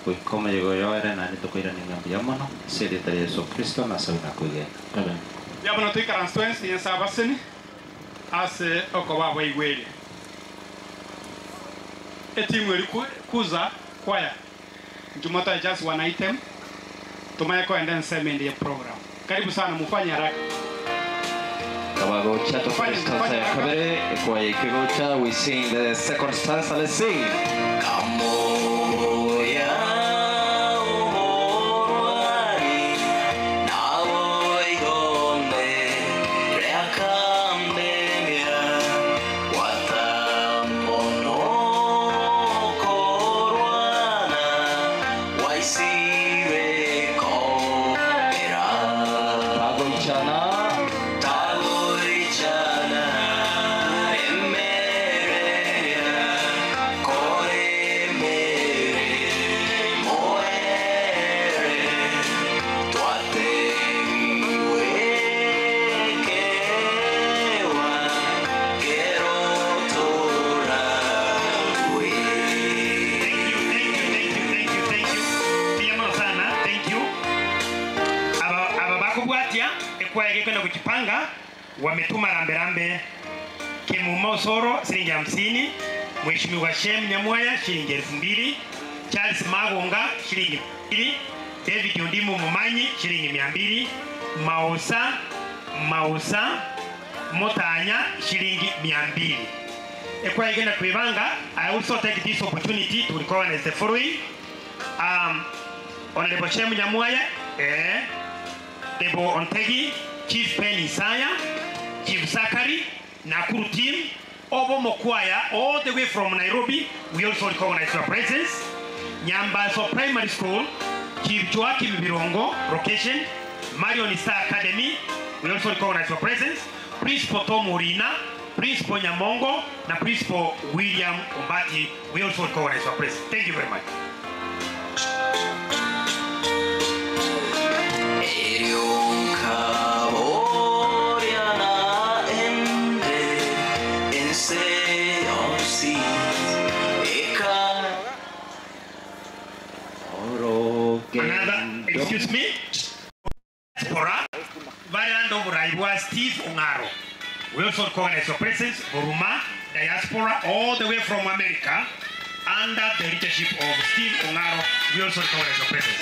goika omoyega oyo ere naende tokoirania ng'a mbuya mono ase erieta ria Yeso Kristo nasabe na kwegena. Amen. Mbuya mono toikaranse twensi Nyasaye abaseni ase okoba abaigweri. Etimu eri kuza kwaya nchumotoe just one item tumanye koenda ensemo ende ye program. Karibu sana mufanye haraka. Kabagocha to first stanza ya kabere ekwaya ekegocha we sing the second stanza let's sing. Kamoya omorwani naboigonde reakambemia watamonokorwana waisibekobera Tagoichana Tagoichana emereria koremere moere twatebiwekewa kerotora Thank you. Mbuya mono sana. Thank you. Aba aba bakubwatia ekwaya gekwenda kuchipanga wametuma ramberambe Kimuma Osoro shilingi 50, Mheshimiwa Shem Nyamwaya shilingi 2000, Charles Magonga shilingi 200, David Ondimu Mumanyi shilingi 200, Mausa Mausa Motanya shilingi 200. Ekwaya igenda kuibanga. I also take this opportunity to recognize the following. Honorable Shem Nyamwaya, Debo Ontegi, Chief Pen Isaya, Chief Zachary, Nakuru team, Obo Mokwaya, all the way from Nairobi, we also recognize your presence. Nyambaso Primary School, Chief Joachim Birongo, location, Marion Star Academy, we also recognize your presence. Principal Tom Urina, Principal Nyamongo, na Principal William Ombati, we also recognize your presence. Thank you very much. Erionkaboriana ende ense onsi eka Another, excuse me, Diaspora, Variando Buraibwa Steve Ongaro. We also recognize your presence, Buruma, diaspora, all the way from America, under the leadership of Steve Ongaro. We also recognize your presence.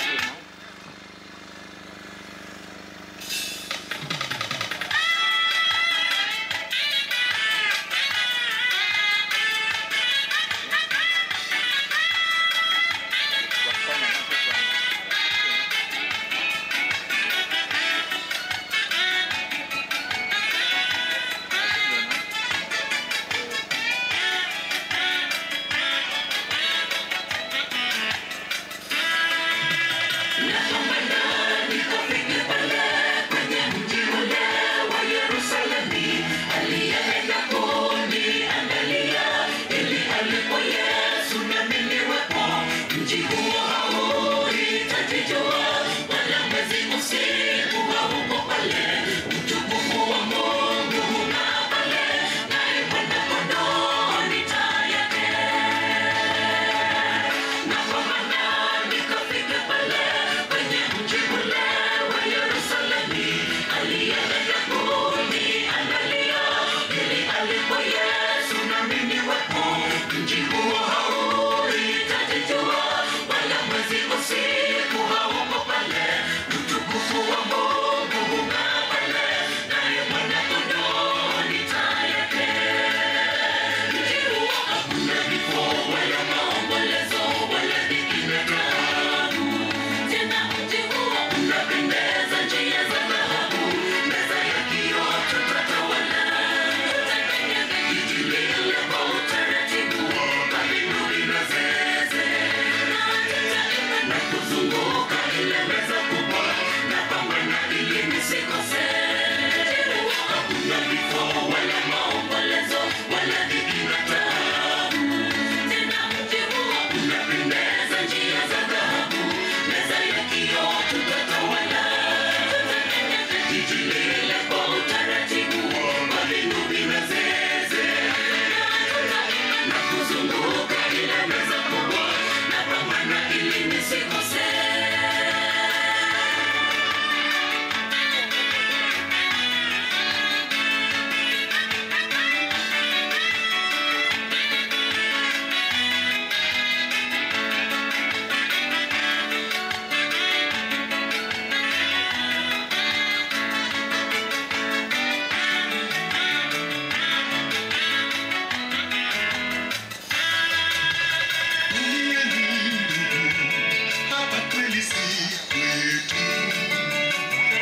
kwetu,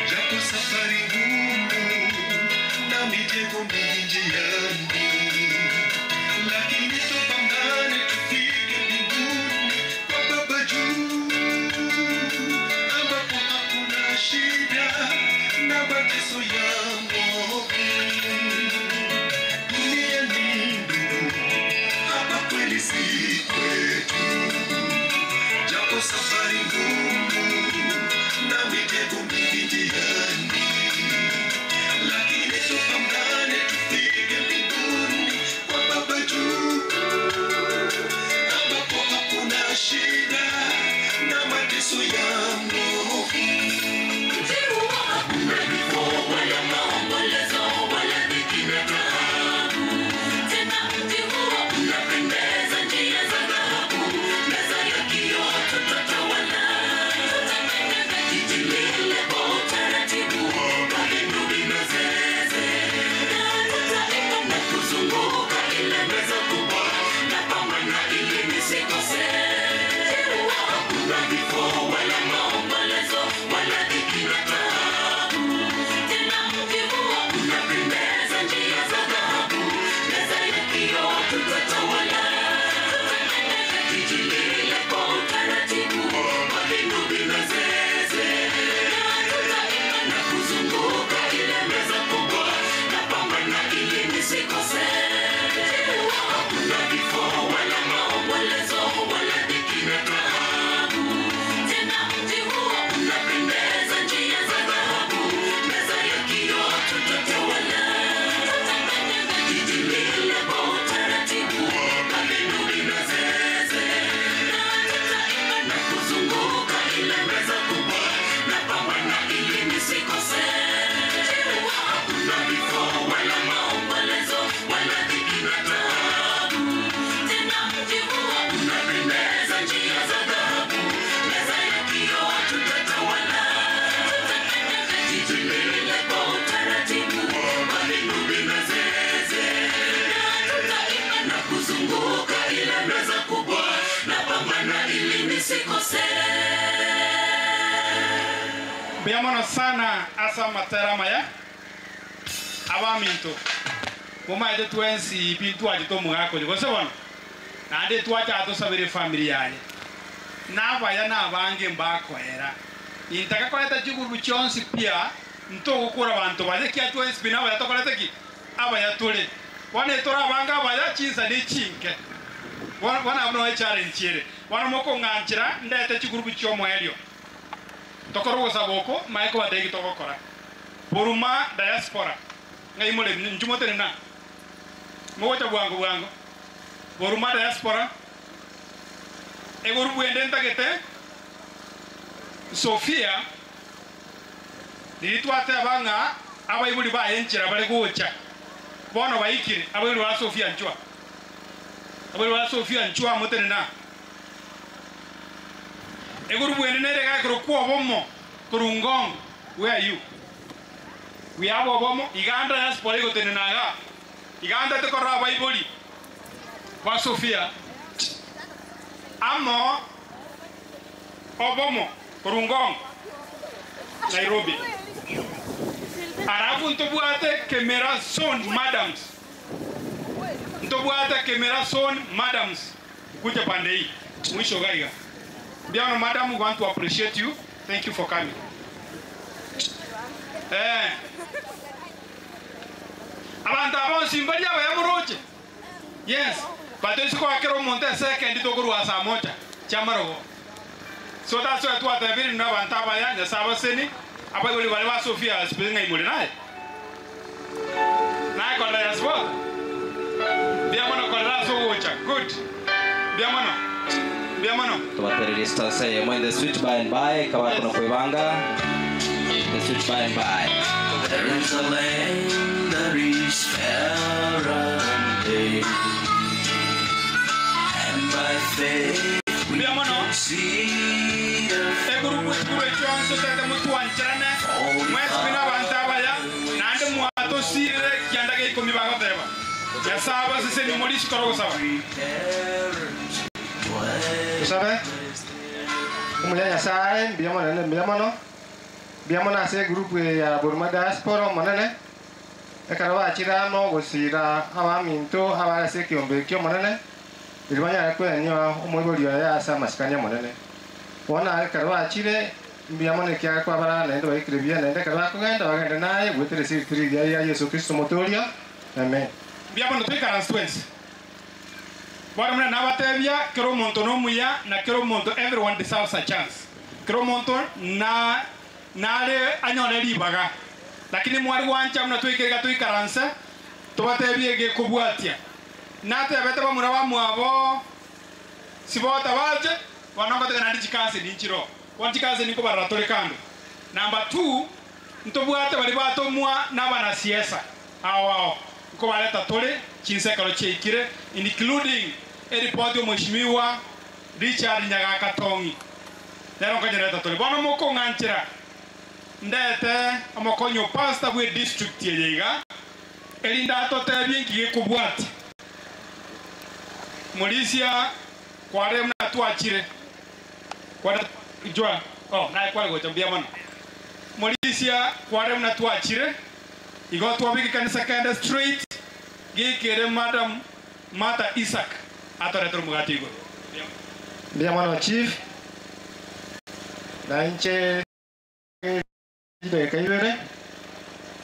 japo safari ngumu na mitego mingi njiani, lakini tupambane tufike mbinguni kwa Baba juu, ambapo hakuna shida na mateso ya mwovu. Dunia ni ndugu, hapa kweli si kwetu, japo safari ngumu na mitego mingi njiani, lakini tupambane tufike mbinguni kwa Baba juu, ambapo hakuna shida na mateso ya mwovu. Hakuna vifo wala maombolezo wala dhiki na taabu. Tena mji huo unapendeza, njia za dhahabu, meza ya kioo tutatawala. Tutakanyaga jiji lile kwa utaratibu, kwa vinubi na zeze. Na tutaimba na kuzunguka ile meza kubwa, na pambana ili nisikose. Hakuna vifo wala maombolezo wala dhiki na taabu. Tena mji huo unapendeza, njia za dhahabu, meza ya kioo tutatawala. Tutakanyaga jiji lile kwa utaratibu, kwa vinubi na zeze. Na tutaimba na kuzunguka ile meza kubwa, na pambana ili nisikose. Hakuna vifo wala maombolezo wala dhiki na taabu. Tena mji huo unapendeza, njia za dhahabu, meza ya kioo tutatawala. Tutakanyaga jiji lile kwa utaratibu, kwa vinubi na zeze. Na tutaimba na kuzunguka ile meza kubwa, na pambana ili nisikose. Hakuna vifo wala maombolezo wala dhiki na taabu. Tena mji huo unapendeza, njia za dhahabu, meza ya kioo tutatawala. Tutakanyaga jiji lile kwa utaratibu, kwa vinubi na zeze. Na tutaimba na kuzunguka ile meza kubwa, na pambana ili nisikose. Mbuya sana asa matera maya abaminto mumaete twensi bintu tomugakorio gose bono naende twacha tosabere family yaye nabaya nabange mbakoera intaka koreta chiguru chionsi pia ntogokora banto baye kia twensi pi nabaya tokorete ki abaya tore bono etora abange abaya chinsa ne chinke bono bono abwo noe challenge ere bono mokong'anchera ndete chigurubu chiomoerio tokora ogosaba oko mae kobategi togokora buruma diaspora ng'ai moremi nchumotene na mogocha bwango bwango buruma diaspora eguru bwende ntagete sofia riri twateba ng'a abaibori baye nchera bare gocha bono baikire abaibori ba sofia nchwa abaibori ba sofia nchwa motene na eguru bwende nere gakoro kwobomo korungong where are you we have obomo iganda diaspora igotenenaga iganda tekorora abaibori ba sofia amo obomo korungong nairobi arafu ntobwate kemera son madams ntobwate kemera son madams kuja pande hii mwisho gaiga Biano madam, we want to appreciate you. Thank you for coming. Eh. Abantu abonsi mbali abayamuroche. Yes. But isiko akero omonto esekendi tokorwa saa moja chiamarogo. So that's why twatebire na abantu abaya Nyasaye abaseni abaibori bari ba Sofia sipiri ng'aimore naye. Naye korera yasibota. Mbuya mono korera ase ogocha. Good. Mbuya mono. Mbuya mono. Tubatere distance yemo in the sweet by and by kaba kuna kuibanga the sweet by and by. There is a land that is fair and day, and by faith we can see the Egurupu ekuru ekionso tete mutwancherane mwesi bina abantu abaya naende mwatosirire kianda gia ikomi bagoteba Nyasaye abaseseni muri sikoro gosaba Tusabe. Omuya Nyasaye mbuya monene mbuya mono mbuya mono ase egroup ya Buruma Diaspora omonene ekero bachire amo gosira abaminto abare ase ekiombe ekio omonene erio banyare koenia omoibori oye ase amasikani omonene. Bono ekero bachire mbuya mono ekiagera kwabara naende baikire buya naende ekero bakogenda bagende naye goetera ase eritiri rigiya ria Yeso Kristo omotoria. Amen. Mbuya mono toikaranse twensi. Bono buna nabatebia, kera omonto nomuya, na kera omonto, everyone deserves a chance. Kera omonto na nare anyore ribaga. Lakini mwari gwancha buna twaikire iga toikaranse, tobatebie egekobwatia. Natebete bamura bamwabo sibota bache, bono ngoteba naende chikaseni nchiroo. Bono chikaseni nkobarora tore kando. Number two, ntobwate baria batomwa nabanasiesa ao ao, nkobareta tore chinsa ekero chiaikire, including eripoti omweshimiwa Richard Nyagaka Tong'i, nero nkonyereta tore. Bono mokong'anchera ndete omokonyi o pastor bwe district eye iga, erinde atotebie nki gekobwatia. Morisia kware buna twachire, kware inchwa, oh naye kware gocha mbuya mono. Morisia kware buna twachire, igo twabeka ekanisa kende straight, geikere Madam Martha Isaac atoretere omogati igoro. Mbuya mono chief, na inche chidakika ibere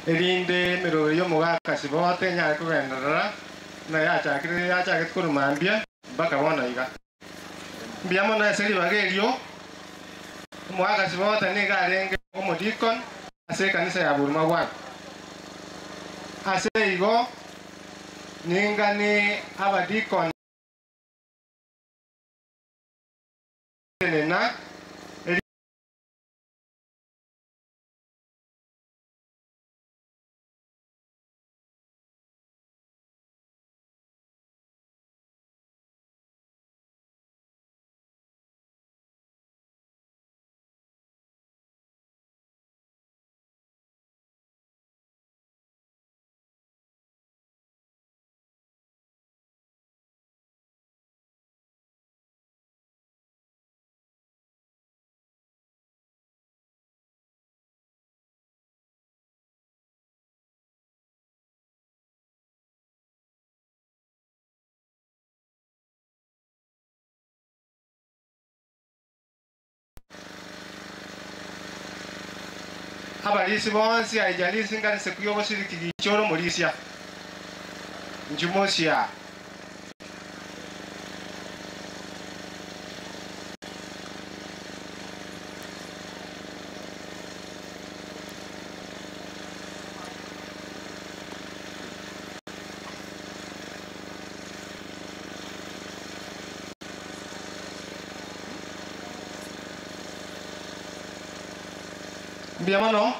erinde emeroro ya omogaka Sibote enyare kogenderera buna yachakire yachagete korwa mambia mpaka bono iga. Mbuya mono ase ribaga erio, omogaka Sibote nigo arenge omodikon ase ekanisa ya Buruma one. Ase igo ningani abadikon tenena Abarisi bonsi aijalisi nganise kuya oboshiriki gichoro omorisia nchumosia. Mbuya mono,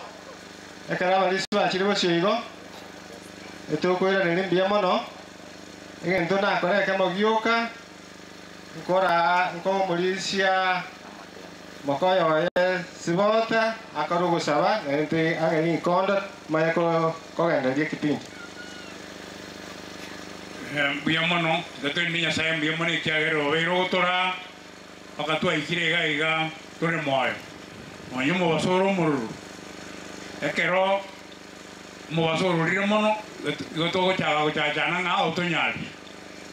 ekero abarisi bachire bosio igo, etokoiraneria mbuya mono, egento nakora ekemo gioka, nkora nkomorisia mokoyo oye Sibota akore ogosaba, naende ang'e rinkondo manye kogendereria ekipindi. Mbuya mono, tiga torende Nyasaye mbuya mono ekiagera obeire ogotoraa mpaka twaikire iga iga tore moyo. Nonya omobaso ore omororo, ekero omobaso ororire mono, igo togochaka gochachana ng'a otonyare.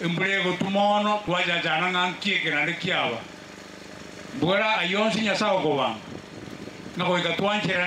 Embura egotwa mono, twachachana ng'a nki eke naende kiaba. Mbora ayio onsi Nyasae okobanga, na goika twancherane.